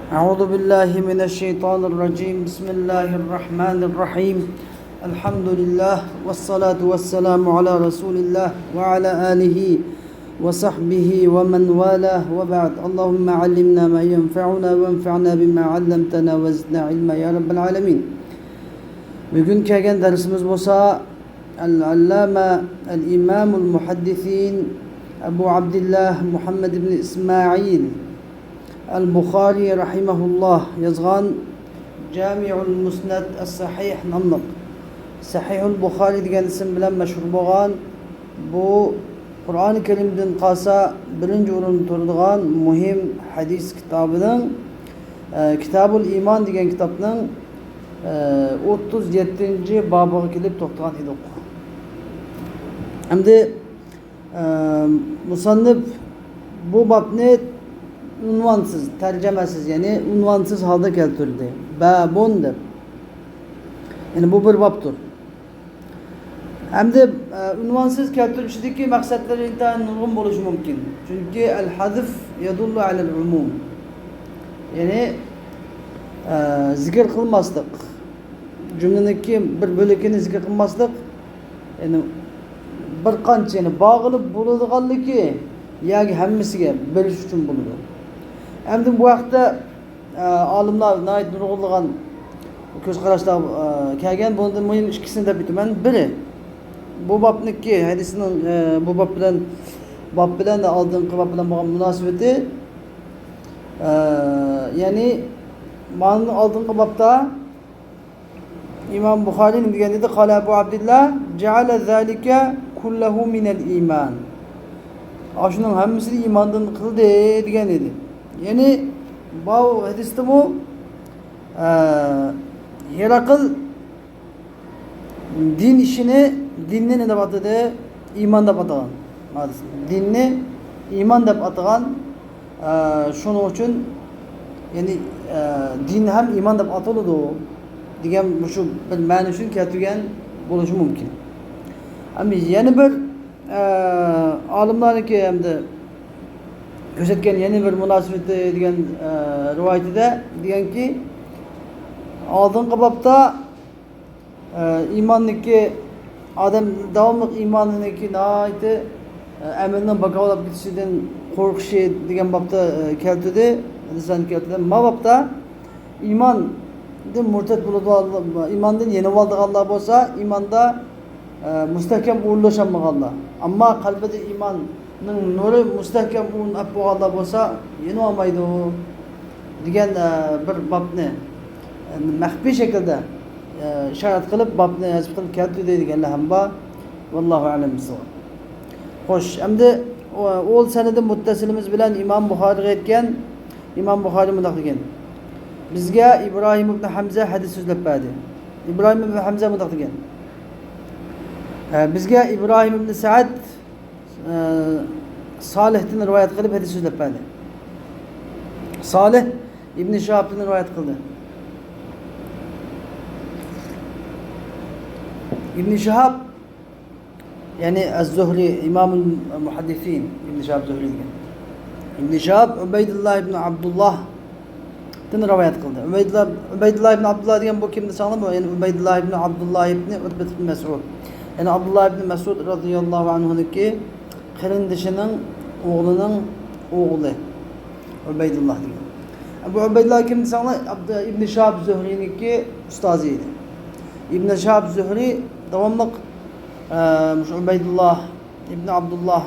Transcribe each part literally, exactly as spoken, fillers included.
أعوذ بالله من الشيطان الرجيم. بسم الله الرحمن الرحيم. الحمد لله والصلاة والسلام على رسول الله وعلى آله وصحبه ومن والاه وبعد. اللهم علمنا ما ينفعنا وانفعنا بما علمتنا وزدنا علما يا رب العالمين. بۈگۈن كەلگەن دەرسىمىز بولسا، ئەل-ئەللامە، ئەل-ئىمامۇل مۇھەددىسىن، ئەبۇ ئابدىللا مۇھەممەد ئىبنى ئىسمائىل ئەل-بۇخارى رەھىمەھۇللا يازغان جامىئۇل مۇسنەد ئەس-سەھىھ ناملىق، سەھىھۇل بۇخارى دېگەن ئىسىم بىلەن مەشھۇر بولغان، بۇ قۇرئانى كەرىمدىن قالسا بىرىنچى ئورۇندا تۇرىدىغان مۇھىم ھەدىس كىتابىنىڭ، ئە، كىتابۇل ئىمان دېگەن كىتابنىڭ، ئە، ئوتتۇز يەتتىنچى بابىغا كېلىپ توختىغان ئىدۇق. ئەمدى، ئە، مۇسەننىپ بۇ بابنى ئۇنۋانسىز، تەرجىمەسىز، يەنى ئۇنۋانسىز ھالدا كەلتۈردى. بابۇن دەپ. يەنى بۇ بىر بابتۇر. ئەمدى، ئە، ئۇنۋانسىز كەلتۈرۈشىدىكى مەقسەتلىرى ئىنتايىن نۇرغۇن بولۇشى مۇمكىن. چۈنكى ئەل-ھەزف يەدۇللۇ ئەلەل ئۇمۇم. يەنى، ئە، زىكىر قىلماسلىق. جۈملىنىڭكى بىر بۆلىكىنى زىكىر قىلماسلىق، يەنى بىر قانچە، يەنى باغلىنىپ بولىدىغانلىكى ياكى ھەممىسىگە بېرىش ئۈچۈن بولىدۇ. ئەمدى بۇ ھەقتە ئالىملار ناھايىتى نۇرغۇنلىغان كۆز قاراشلار، ئە، كەلگەن. بۇنىڭدىن مۇھىم ئىككىسىنى دەپ ئۆتىمەن. بىرى، بۇ بابنىڭكى ھەدىسنىڭ، ئە، بۇ باب بىلەن، باب بىلەن، ئالدىنقى باب بىلەن بولغان مۇناسىۋىتى، ئە، يەنى مانا ئالدىنقى بابتا ئىمام بۇخارى نېمە دېگەن ئىدى؟ قال أبو عبد الله جعل ذلك كله من الإيمان. ئاشۇنىڭ ھەممىسىنى ئىماندىن قىلدى دېگەن ئىدى. يەنى بۇ ھەدىستىمۇ، ئە، ھېرقىل دىن ئىشىنى، دىننى نېمە دەپ ئاتىدى؟ ئىمان دەپ ئاتىغان. دىننى ئىمان دەپ ئاتىغان. ئە، شۇنىڭ ئۈچۈن، يەنى، ئە، دىن ھەم ئىمان دەپ ئاتىلىدۇ دېگەن مۇشۇ بىر مەنە ئۈچۈن كەلتۈرگەن بولۇشى مۇمكىن. ئەمدى يەنە بىر، ئە، ئالىملارنىڭكى ئەمدى كۆرسەتكەن يەنە بىر مۇناسىۋىتى دېگەن، ئە، رىۋايىتىدە دېگەنكى، ئالدىنقى بابتا ئە، ئىماننىڭكى، ئادەم داۋاملىق ئىماننىڭكى ناھايىتى، ئە، ئەمەلنىڭ باكاۋلاپ كېتىشىدىن قورقۇشى دېگەن بابتا، ئە، كەلتۈردى، ھەدىسلەرنى كەلتۈردى. ما بابتا ئىماندىن مۇرتەت بولىدىغانلار، ئىماندىن يېنىۋالىدىغانلار بولسا، ئىماندا، ئە، مۇستەھكەم ئورۇنلىشالمىغانلار. ئەمما قەلبىدە ئىمان نىڭ نۇرى مۇستەھكەم ئورۇن ئاپ بولغانلار بولسا، يېنىۋالمايدۇ دېگەن، ئە، بىر بابنى، ئە، مەخپىي شەكىلدە، ئە، ئىشارەت قىلىپ، بابنى ھەزپ قىلىپ كەلتۈردى دېگەنلەر ھەم بار. ۋاللاھۇ ئەلەم بىسساۋاب. خوش، ئەمدى ئۇ، ئۇ سەنىدى مۇتتەسىلىمىز بىلەن ئىمام بۇخارىغا يەتكەن. ئىمام بۇخارى مۇنداق دېگەن: بىزگە ئىبراھىم ئىبن ھەمزە ھەدىس سۆزلەپ بەردى. ئىبراھىم ئىبن ھەمزە مۇنداق دېگەن: ئە، بىزگە ئىبراھىم ئىبن سەئد ئە، سالىھتىن رىۋايەت قىلىپ ھەدىس سۆزلەپ بەردى. سالىھ ئىبنى شىھابتىن رىۋايەت قىلدى. ئىبنى شىھاب، يەنى ئەز-زۇھرى، ئىمامۇل مۇھەددىسىن، ئىبنى شىھاب زۇھرى دېگەن. ئىبنى شىھاب ئۇبەيدۇللا ئىبنى ئابدۇللا دىن رىۋايەت قىلدى. ئۇبەيدۇللا، ئۇبەيدۇللا ئىبن ئابدۇللا دېگەن بۇ كىم دېسەڭلار، بۇ يەنى ئۇبەيدۇللا ئىبن ئابدۇللا ئىبن ئۇتبە ئىبن مەسئۇد. يەنى ئابدۇللا ئىبن مەسئۇد رازىياللاھۇ ئەنھۇنىڭكى قېرىندىشىنىڭ ئوغلىنىڭ ئوغلى ئۇبەيدۇللا دېگەن. بۇ ئۇبەيدۇللا كىم دېسەڭلار، ئابد-، ئىبن شىھاب زۆھرىنىڭكى ئۇستازى ئىدى. ئىبن شىھاب زۆھرى داۋاملىق، ئە، مۇشۇ ئۇبەيدۇللا ئىبن ئابدۇللا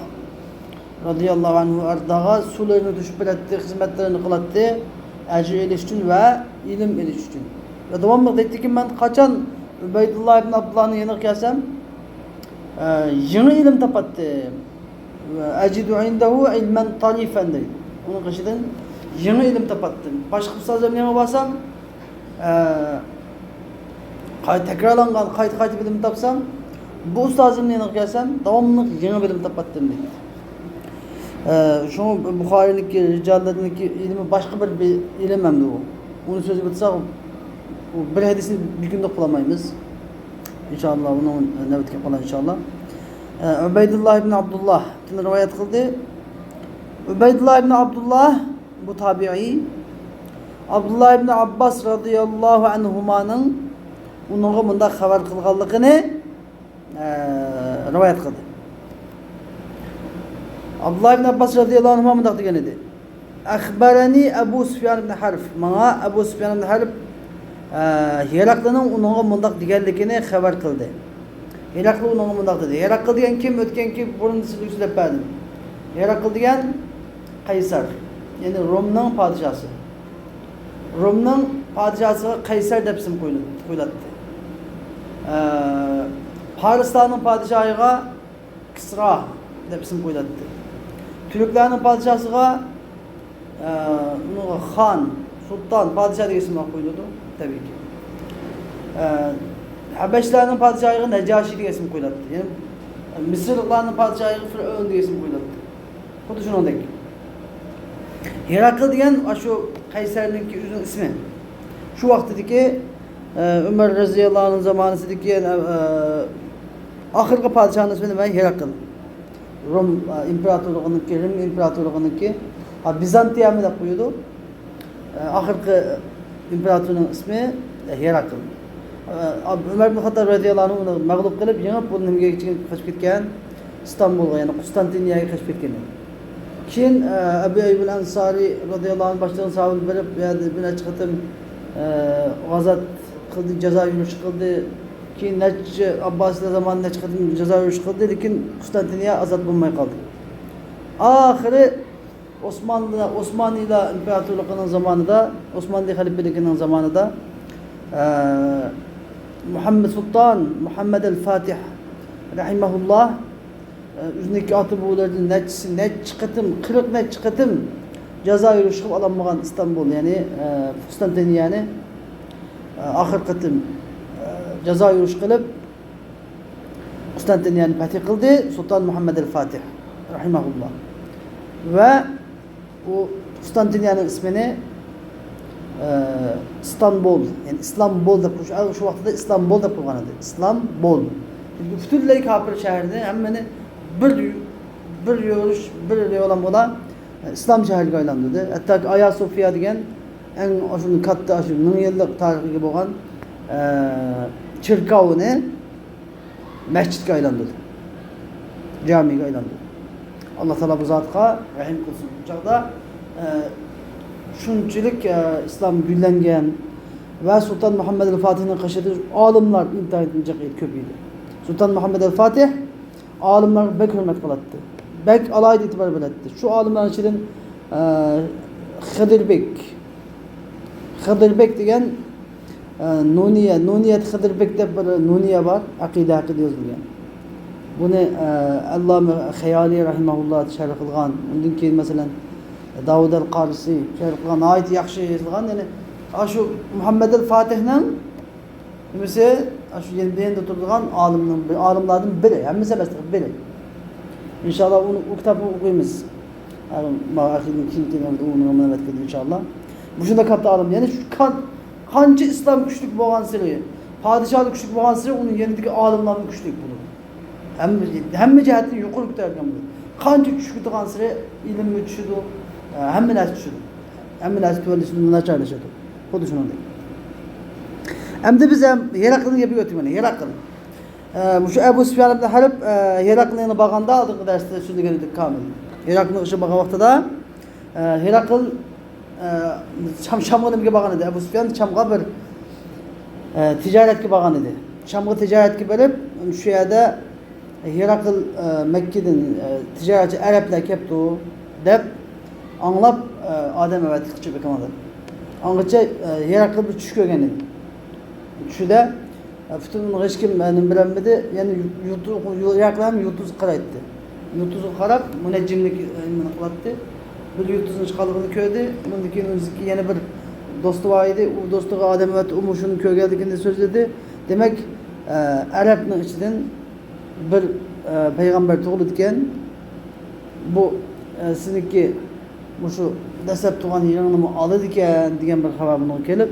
رازىياللاھۇ ئەنھۇ ئەرداغا سۇلىرىنى توشۇپ بېرەتتى، خىزمەتلىرىنى قىلاتتى، ئەجىر ئېلىش ئۈچۈن ۋە ئىلىم ئېلىش ئۈچۈن. ۋە داۋاملىق دەيتتىكى، مەن قاچان ئۇبەيدۇللا ئىبن ئابدۇللانىڭ يېنىغا كەلسەم، ئە، يېڭى ئىلىم تاپاتتىم. ۋە ئەجىدۇ ئىندەھۇ ئىلمەن تارىفەن دەيدۇ. ئۇنىڭ قېشىدىن يېڭى ئىلىم تاپاتتىم. باشقا ئۇستازلارنىڭ يېنىغا بارسام، ئە، قاي-، تەكرارلانغان قايتا-قايتا بىلىم تاپسام، بۇ ئۇستازىمنىڭ يېنىغا كەلسەم، داۋاملىق يېڭى بىلىم تاپاتتىم دەيدۇ. ئە، شۇڭا بۇخارىنىڭكى رىجاللىرىنىڭكى ئىلمى باشقا بىر، بىر ئىلىم ئەمدى ئۇ. ئۇنى سۆزلەپ ئۆتسەك، ئۇ بىر ھەدىسنى بىر كۈندە قىلالمايمىز. ئىنشائاللا، ئۇنىڭ نۆۋىتى كېلىپ قالار ئىنشائاللا. ئە، ئۇبەيدۇللا ئىبن ئابدۇللا رىۋايەت قىلدى. ئۇبەيدۇللا ئىبن ئابدۇللا بۇ تابىئىي. ئابدۇللا ئىبن ئابباس رازىياللاھۇ ئەنھۇمانىڭ ئۇنىڭغا مۇنداق خەۋەر قىلغانلىقىنى، ئە، رىۋايەت قىلدى. ئابدۇللا ئىبن ئابباس رازىياللاھۇ ئەنھۇما مۇنداق دېگەن ئىدى. «ئەخبەرەنى ئەبۇ سۇفيان ئىبن ھەرب.» ماڭا ئەبۇ سۇفيان ئىبن ھەرب، ئە، ھېرەقلىنىڭ ئۇنىڭغا مۇنداق دېگەنلىكىنى خەۋەر قىلدى. ھېرەقل ئۇنىڭغا مۇنداق دېدى. ھېرەقل دېگەن كىم؟ ئۆتكەنكى بۇرۇن سۆزلەپ بەردىم. ھېرەقل دېگەن قەيسەر، يەنى رومنىڭ پادىشاھسى. رومنىڭ پادىشاھسىغا قەيسەر دەپ ئىسىم قويۇلاتتى. ئە، پارسلارنىڭ پادىشاھىغا كىسرا دەپ ئىسىم قويۇلاتتى. تۈركلەرنىڭ پادىشاھسىغا، ئە، ئۇنىڭغا خان، سۇلتان، پادىشاھ دېگەن ئىسىملار قويۇلىدۇ، تەبىئىيكى. ئە، ھەبەشلەرنىڭ پادىشاھىغا نەجاشى دېگەن ئىسىم قويۇلاتتى. يەنى مىسىرلىقلارنىڭ پادىشاھىغا فىرئەۋن دېگەن ئىسىم قويۇلاتتى. خۇددى شۇنىڭدەك. ھېرەقل دېگەن ئاشۇ قەيسەرنىڭكى ئۆزىنىڭ ئىسمى. شۇ ۋاقتىدىكى، ئە، ئۆمەر رەزىياللاھۇ ئەنھۇ زامانىسىدىكى، ئە، ئە، ئاخىرقى پادىشاھنىڭ ئىسمى نېمە؟ ھېرەقل. روم، ئە، ئىمپېراتورلۇقىنىڭكى، رىم ئىمپېراتورلۇقىنىڭكى، ھە، بىزانتىيەمۇ دەپ قويىدۇ. ئە، ئاخىرقى ئىمپېراتورنىڭ ئىسمى، ئە، ھېرەقل. ئە، ئۆمەر ئىبن خاتتاب رەزىياللاھۇ ئەنھۇ ئۇنى مەغلۇپ قىلىپ، يېڭىپ، بۇ نېمىگە قېچىپ كەتكەن؟ ئىستانبۇلغا، يەنى قۇستانتىنىيەگە قېچىپ كەتكەن. كېيىن، ئە، ئەبۇ ئەييۇبۇل ئەنسارى رەزىياللاھۇ ئەنھۇ باشلىغان ساھابىلەر بېرىپ، بۇ يەردە بىر نەچچە قېتىم، ئە، غازات قىلدى، جازا يۈرۈشى قىلدى. كېيىن نەچچە، ئابباسىيلار زامانىدا نەچچە قېتىم جازا يۈرۈشى قىلدى، لېكىن قۇستانتىنىيە ئازاد بولماي قالدى. ئاخىرى ئوسمانلى، ئوسمانىيلار ئىمپېراتورلۇقىنىڭ زامانىدا، ئوسمانلى خەلىپىلىكىنىڭ زامانىدا، ئە، مۇھەممەد سۇلتان، مۇھەممەد ئەل فاتىھ رەھىمەھۇللاھ، ئە، ئۆزىنىڭكى ئاتا بوۋىلىرىدىن نەچچىسى، نەچچە قېتىم، قىرىق نەچچە قېتىم جازا يۈرۈش قىلىپ ئالالمىغان ئىستانبۇل، يەنى، ئە، قۇستانتىنىيەنى، ئە، ئاخىرقى قېتىم، ئە، جازا يۈرۈش قىلىپ، قۇستانتىنىيەنى پەتھ قىلدى سۇلتان مۇھەممەد ئەل فاتىھ رەھىمەھۇللاھ. ۋە ئۇ قۇستانتىنىيەنىڭ ئىسمىنى، ئە، ئىستانبۇل، يەنى ئىسلامبول دەپ، شۇ، شۇ ۋاقتىدا ئىسلامبول دەپ قويغان ئىدى. ئىسلامبول. چۈنكى پۈتۈنلەي كاپىر شەھىرىنى، ھەممىنى بىر، بىر يۈرۈش، بىر رېيون بولا ئىسلام شەھىرىگە ئايلاندۇردى. ھەتتاكى ئايا سوفىيا دېگەن ئەڭ ئاشۇ كاتتا، ئاشۇ مىڭ يىللىق تارىخىگە بولغان، ئە، چېركاۋنى مەسچىتكە ئايلاندۇردى، جامىگە ئايلاندۇردى. ئاللا تائالا بۇ زاتقا رەھىم قىلسۇن. بۇ چاغدا، ئە، شۇنچىلىك، ئە، ئىسلام گۈللەنگەن ۋە سۇلتان مۇھەممەد ئەل فاتىھنىڭ قېشىدا ئالىملار ئىنتايىن جىق ئىدى، كۆپ ئىدى. سۇلتان مۇھەممەد ئەل فاتىھ ئالىملارغا بەك ھۆرمەت قىلاتتى. بەك ئالاھىدە ئېتىبار بېرەتتى. شۇ ئالىملارنىڭ ئىچىدىن، ئە، خىدىربېك، خىدىربېك دېگەن، ئە، نۇنىيە، نۇنىيەت خىدىربېك دەپ بىر نۇنىيە بار، ئەقىدە ھەققىدە يېزىلگەن. بۇنى، ئە، ئەللامە خەيالى رەھىمەھۇللا شەرھ قىلغان. ئۇندىن كېيىن، مەسىلەن، داۋۇد ئەل قارىسى شەرھ قىلغان، ناھايىتى ياخشى يېزىلغان. يەنى، ئاشۇ مۇھەممەد ئەل فاتىھنىڭ نېمىسى، ئاشۇ يېنىدا تۇرىدىغان ئالىمنىڭ بىر، ئالىملاردىن بىرى، ھەممىسى ئەمەس، بىرى. ئىنشاللا ئۇنى، ئۇ كىتابنى ئوقۇيمىز. ئەخىرىن كېيىن، كېيىن ئۇنى رىۋايەت قىلىدۇ، ئىنشاللا. مۇشۇنداق كاتتا ئالىم. يەنى شۇ قان-، قانچە ئىسلام كۈچلۈك بولغانسېرى، پادىشاھلىق كۈچلۈك بولغانسېرى، ئۇنىڭ يېنىدىكى ئالىملارمۇ كۈچلۈك بولىدۇ. ھەممە، ھەممە جەھەتتىن يۇقىرى كۆتەرگەن بولىدۇ. قانچە چۈشكە كېتىدىغانسېرى ئىلىممۇ چۈشىدۇ، ھەممە نەرسە چۈشىدۇ. ھەممە نەرسە تۆۋەنلىشىدۇ، ناچارلىشىدۇ. خۇددى شۇنىڭدەك. ئەمدى بىز ھەم ھېرەقلنىڭ گېپىگە ئۆتىمەن. ھېرەقل. ئە، مۇشۇ ئەبۇ سۇفيان ئىبن ھەرب، ئە، ھېرەقلنىڭ يېنىغا بارغاندا، ئالدىنقى دەرستە سۆزلىگەن ئىدۇق كامىل. ھېرەقلنىڭ ئىشىغا بارغان ۋاقتىدا، ئە، ھېرەقل، ئە، شام، شامغا نېمىگە بارغان ئىدى؟ ئەبۇ سۇفيان شامغا بىر، ئە، تىجارەتكە بارغان ئىدى. شامغا تىجارەتكە بېرىپ، شۇ يەردە ھېرەقل، ئە، مەككىدىن، ئە، تىجارەتچى ئەرەبلەر كەپتۇ دەپ ئاڭلاپ، ئە، ئادەم ئەۋەتتى قېچىپ ئېكىڭلار دەپ. ئاڭغىچە، ئە، ھېرەقل بىر چۈش كۆرگەن ئىدى. چۈشىدە، ئە، پۈتۈن ئۇنىڭغا ھېچكىم، ئە، نېمە بىلەلمىدى. يەنە يۇ-، يۇلتۇز، يۇ-، ھېرەقل ھەم يۇلتۇزغا قارايتتى. يۇلتۇزغا قاراپ مۇنەججىملىك، ئە، نېمىنى قىلاتتى. بىر يۇلتۇزنىڭ چىققانلىقىنى كۆردى. ئۇنىڭدىن كېيىن ئۆزىدىكى يەنە بىر دوستى بار ئىدى. ئۇ دوستىغا ئادەم ئەۋەتتى، ئۇمۇ شۇنى كۆرگەنلىكىنى سۆزلىدى. دېمەك، ئە، ئەرەبنىڭ ئىچىدىن بىر، ئە، پەيغەمبەر تۇغۇلىدىكەن. بۇ، ئە، سېنىڭكى مۇشۇ دەسلەپ تۇغان يېرىڭنىمۇ ئالىدىكەن دېگەن بىر خەۋەر بۇنىڭغا كېلىپ،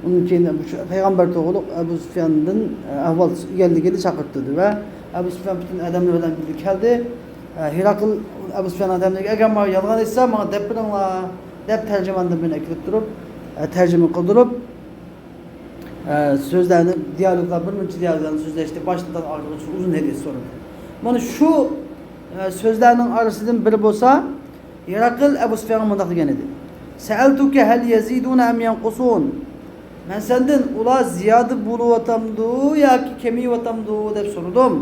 ئۇنىڭ كېيىن مۇشۇ پەيغەمبەر توغرۇلۇق ئەبۇ سۇفياندىن، ئە، ئەھۋال ئىگىلىگىلى چاقىرتتۇردى ۋە ئەبۇ سۇفيان پۈتۈن ئادەملىرى بىلەن بىللە كەلدى. ئە، ھېرەقل ئەبۇ سۇفيان ئادەملەرگە، «ئەگەر ماڭا يالغان ئېيتسا، ماڭا دەپ بېرىڭلار» دەپ، تەرجىماندىن بىرنى ئەكىرىپ تۇرۇپ، تەرجىمە قىلدۇرۇپ، ئە، سۆزلەرنى، دىيالوگلار، بىر نەچچە دىيالوگلارنى سۆزلەشتى. باشتىن ئاخىرغىچە ئۇزۇن ھەدىس سورىدى. مانا شۇ، ئە، سۆزلەرنىڭ ئارىسىدىن بىرى بولسا، ھېراقىل ئەبۇ سۇفيانغا مۇنداق دېگەن ئىدى: سەئەلتۇكە ھەل يەزىدۇنە ئەم يەنقۇسۇن؟ مەن سەندىن ئۇلار زىيادە بولۇۋاتامدۇ ياكى كېمىيىۋاتامدۇ دەپ سورىدىم.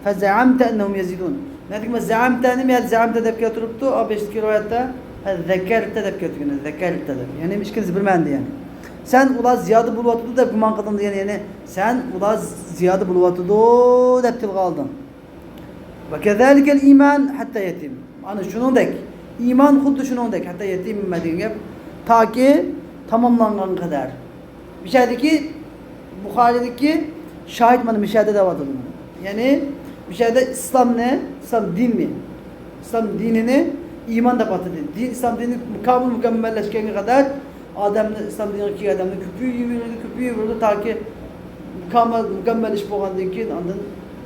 فزعمت أنهم يزيدون. نەدىكى زەئەمتەنى يا زەئەمتە دەپ كەلتۈرۈپتۇ، ئا، بەشتىكى رىۋايەتتە، ھە، زەكەرتە دەپ كەلتۈرگەن، زەكەرتە دەپ. يەنى ئىككىنچىسى بىر مەنىدە، يەنى. سەن ئۇلار زىيادە بولۇۋاتىدۇ دەپ گۇمان قىلدىڭ دېگەن، يەنى سەن ئۇلار زىيادە بولۇۋاتىدۇ دەپ تىلغا ئالدىڭ. وكذلك الإيمان حتى يتم. ئەنە شۇنىڭدەك، ئىمان خۇددى شۇنىڭدەك، ھەتتا يەتىم دېگەن گەپ، تاكى تاماملانغانغا قەدەر. مىشەدىكى، بۇخارىدىكى شاھىت مانا مىشەدە دەۋاتىدۇ. يەنى مىشەدە ئىسلامنى، ئىسلام دىنىنى، ئىسلام دىنىنى ئىمان دەپ ئاتىدى. دىن، ئىسلام دىنى كامىل مۇكەممەللەشكەنگە قەدەر ئادەمنى، ئىسلام دىنىغا كىرگەن ئادەمنى كۆپىيىۋېرىدۇ، كۆپىيىۋېرىدۇ، تاكى كامىل مۇكەممەللىشىپ بولغاندىن كېيىن ئاندىن،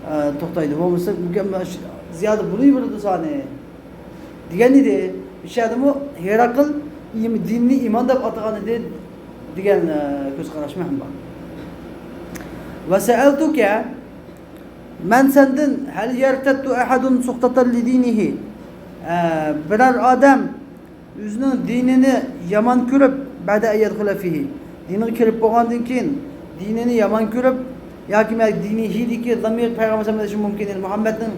ئە، توختايدۇ. بولمىسا مۇكەممەل، زىيادە بولۇۋېرىدۇ سانى. دېگەن ئىدى. مىشەدىمۇ ھېراقىل ئىم-، دىننى ئىمان دەپ ئاتىغان ئىدى دېگەن، ئە، كۆز قاراشمۇ ھەم بار. وسألتك، مەن سەندىن، هل يرتد أحد سخطة لدينه؟ ئە، بىرەر ئادەم ئۆزىنىڭ دىنىنى يامان كۆرۈپ، بعد أن يدخل فيه، دىنغا كىرىپ بولغاندىن كېيىن دىنىنى يامان كۆرۈپ، ياكى مە-، دىنىھىدىكى زامىر پەيغەمبەر ئەلەيھىسسالام دېيىشى مۇمكىن، يەنى مۇھەممەدنىڭ،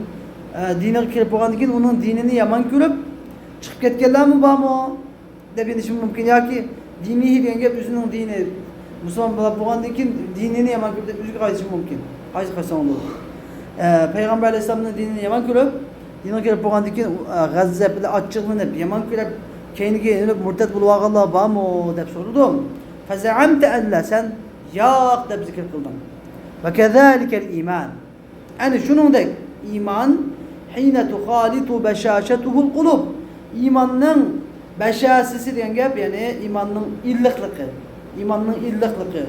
ئە، دىنىغا كىرىپ بولغاندىن كېيىن ئۇنىڭ دىنىنى يامان كۆرۈپ چىقىپ كەتكەنلەرمۇ بارمۇ دەپ يېزىشى مۇمكىن. ياكى دىنىھى دېگەن گەپ ئۆزىنىڭ دىنى، مۇسۇلمان بولاپ بولغاندىن كېيىن دىنىنى يامان كۆرۈپ دەپ ئۆزىگە قايتىشى مۇمكىن. قايسى قايسىڭ بولىدۇ. ئە، پەيغەمبەر ئەلەيھىسسالامنىڭ دىنىنى يامان كۆرۈپ، دىنغا كىرىپ بولغاندىن كېيىن، ئە، غەزەپ بىلەن ئاچچىقلىنىپ، يامان كۆرۈپ، كەينىگە يېنىپ مۇرتەت بولۇۋالغانلار بارمۇ دەپ سورىدىم. فزعمت أن لا، سەن ياق دەپ زىكىر قىلدىڭ. وكذلك الإيمان. ئەنە شۇنىڭدەك ئىمان، حين تخالط بشاشته القلوب، ئىماننىڭ بەشاشىسى دېگەن گەپ، يەنى ئىماننىڭ ئىللىقلىقى، ئىماننىڭ ئىللىقلىقى،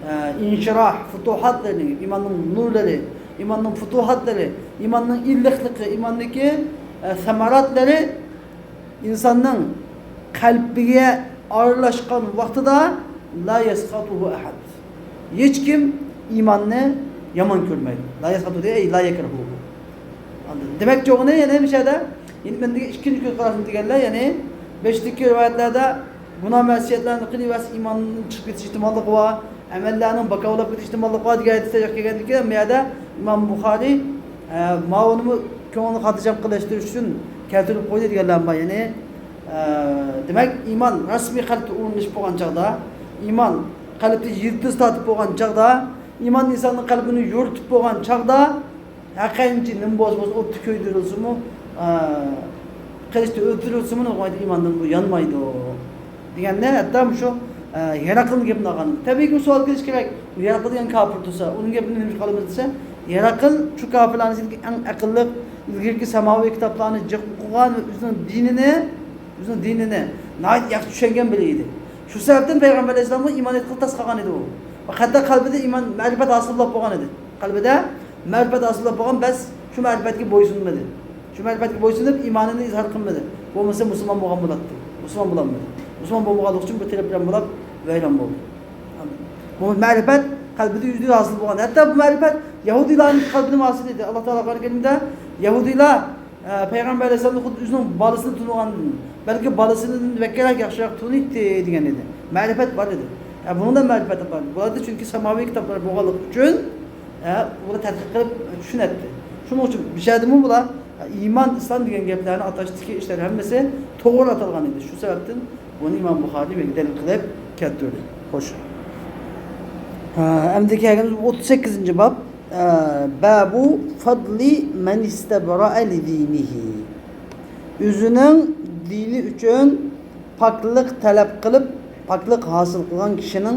ئە، ئىنشىراھ، فۇتۇھاتلىرى، ئىماننىڭ نۇرلىرى، ئىماننىڭ فۇتۇھاتلىرى، ئىماننىڭ ئىللىقلىقى، ئىماندىكى، ئە، سەمەراتلىرى ئىنساننىڭ قەلبىگە ئارىلاشقان ۋاقتىدا، لا يسخطه أحد، ھېچكىم ئىماننى يامان كۆرمەيدۇ. لا يسخطه دېگەن، ئەي، لا يكرهه. ئاندىن دېمەكچى بولغىنى يەنە مۇشۇ يەردە، يەنى مەندىكى ئىككىنچى كۆز قاراشنى دېگەنلەر، يەنى بەشتىكى رىۋايەتلەردە گۇناھ مەسىيەتلەرنى قىلىۋەرسە ئىماندىن چىقىپ كېتىش ئېھتىماللىقى بار، ئەمەللەرنىڭ باكاۋلاپ كېتىش ئېھتىماللىقى بار دېگەن ھەدىسلەر كەلگەندىن كېيىن، بۇ يەردە ئىمام بۇخارىي، ئە، ماۋۇنىمۇ كۆڭۈلنى خاتىرجەم قىلىشتۇرۇش ئۈچۈن كەلتۈرۈپ قويدى دېگەنلەر بار. يەنى، ئە، دېمەك، ئىمان رەسمىي قەلبتە ئورۇنلىشىپ بولغان چاغدا، ئىمان قەلبتە يىلتىز تارتىپ بولغان چاغدا، ئىمان ئىنساننىڭ قەلبىنى يورۇتۇپ بولغان چاغدا، ھەرقانچە نېمە بولسا بولسۇن، ئوتتا كۆيدۈرۈلسىمۇ، ئە، قىلىچتا ئۆلتۈرۈلسىمۇ، نېمە قىلمايدۇ، ئىماندىن بۇ يانمايدۇ. دېگەندە، ھەتتا مۇشۇ، ئە، ھېراقلنىڭ گېپىنى ئالغان. تەبىئىيكى، بۇ سوئال كېلىشى كېرەك، ھېراقل دېگەن كاپىر تۇرسا، ئۇنىڭ گېپىنى نېمىشقا ئالىمىز دېسە، ھېراقل شۇ كاپىرلارنىڭ ئىچىدىكى ئەڭ ئەقىللىق، ئىلگىرىكى ساماۋىي كىتابلارنى جىق ئوقۇغان ۋە ئۆزىنىڭ دىنىنى، ئۆزىنىڭ دىنىنى ناھايىتى ياخشى چۈشەنگەن بىرى ئىدى. شۇ سەۋەبتىن پەيغەمبەر ئەلەيھىسسالامغا ئىمان ئېيتقىلى تاس قالغان ئىدى ئۇ. ۋە ھەتتا قەلبىدە ئىمان، مەرىپەت ھاسىل بولۇپ بولغان ئىدى. قەلبىدە مەرىپەت ھاسىل بولۇپ بولغان، بەس شۇ مەرىپەتكە بويسۇنمىدى. شۇ مەرىپەتكە بويسۇنۇپ، ئىمانىنى ئىزھار قىلمىدى. بولمىسا مۇسۇلمان بولغان بولاتتى. مۇسۇلمان بولالمىدى. مۇسۇلمان بولمىغانلىقى ئۈچۈن بىر تىرىپلەم بولاپ ۋەيران بولدى. بۇ مەرىپەت قەلبىدە يۈزدە يۈز ھاسىل بولغان. ھەتتا بۇ مەرىپەت يەھۇدىيلارنىڭ قەلبىدىمۇ ھاسىل ئىدى. ئاللا تائالا قۇرئان كەرىمدە يەھۇدىيلار، ئە، پەيغەمبەر ئەلەيھىسسالامنى خۇددى ئۆزىنىڭ بالىسىنى تونۇغاندىن، بەلكى بالىسىدىن بەكرەك ياخشىراق تونۇيتتى دېگەن ئىدى. مەرىپەت بار ئىدى. ئە، بۇنىڭدا مەرىپەت بار. بۇلاردا چۈنكى ساماۋىي كىتابلار بولغانلىقى ئۈچۈن، ئە، ئۇلار تەتقىق قىلىپ چۈشىنەتتى. شۇنىڭ ئۈچۈن بىشەدىمۇ بۇلار، ئە، ئىمان، ئىسلام دېگەن گەپلەرنى ئاتاشتىكى ئىشلار ھەممىسى توغرا ئاتالغان ئىدى. شۇ سەۋەبتىن بۇنى ئىمام بۇخارىي بىر دەلىل قىلىپ كەلتۈردى. خوش. ھە، ئەمدى كەلگىنىمىز ئوتتۇز سەككىزىنچى باب. ئە، بابۇ فەدلى مەن ئىستەبرەئە لىدىنىھى. ئۆزىنىڭ دىنى ئۈچۈن پاكلىق تەلەپ قىلىپ، پاكلىق ھاسىل قىلغان كىشىنىڭ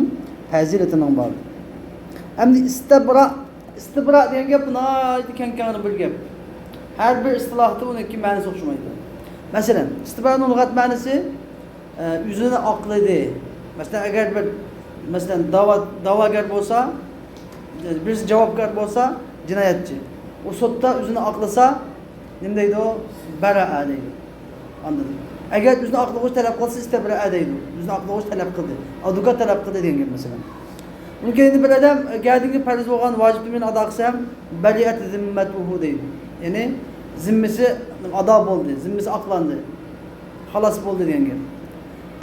پەزىلىتىنىڭ بار. ئەمدى ئىستەبرا، ئىستىبرا دېگەن گەپ ناھايىتى كەڭ كەڭرى بىر گەپ. ھەر بىر ئىستىلاھتا ئۇنىڭكى مەنىسى ئوخشىمايدۇ. مەسىلەن، ئىستىبرانىڭ لۇغەت مەنىسى، ئە، ئۆزىنى ئاقلىدى. مەسىلەن، ئەگەر بىر، مەسىلەن، داۋا، داۋاگەر بولسا، بىرسى جاۋابكار بولسا، جىنايەتچى. ئۇ سوتتا ئۆزىنى ئاقلىسا، نېمە دەيدۇ؟ بەرەئە دەيدۇ. ئاندىن، ئەگەر ئۆزىنى ئاقلىغۇچ تەلەپ قىلسا، ئىستىبرا دەيدۇ. ئۆزىنى ئاقلىغۇچ تەلەپ قىلدى. ئادۋوكات تەلەپ قىلدى دېگەن گەپ مەسىلەن. ئۇنىڭ كەينىدە بىر ئادەم گەدىنىگە پەرز بولغان ۋاجىپنى مەن ئادا قىلسام، بەرىئەت زىممەتۇھۇ دەيدۇ. يەنى زىممىسى ئادا بولدى، زىممىسى ئاقلاندى. خالاس بولدى دېگەن گەپ.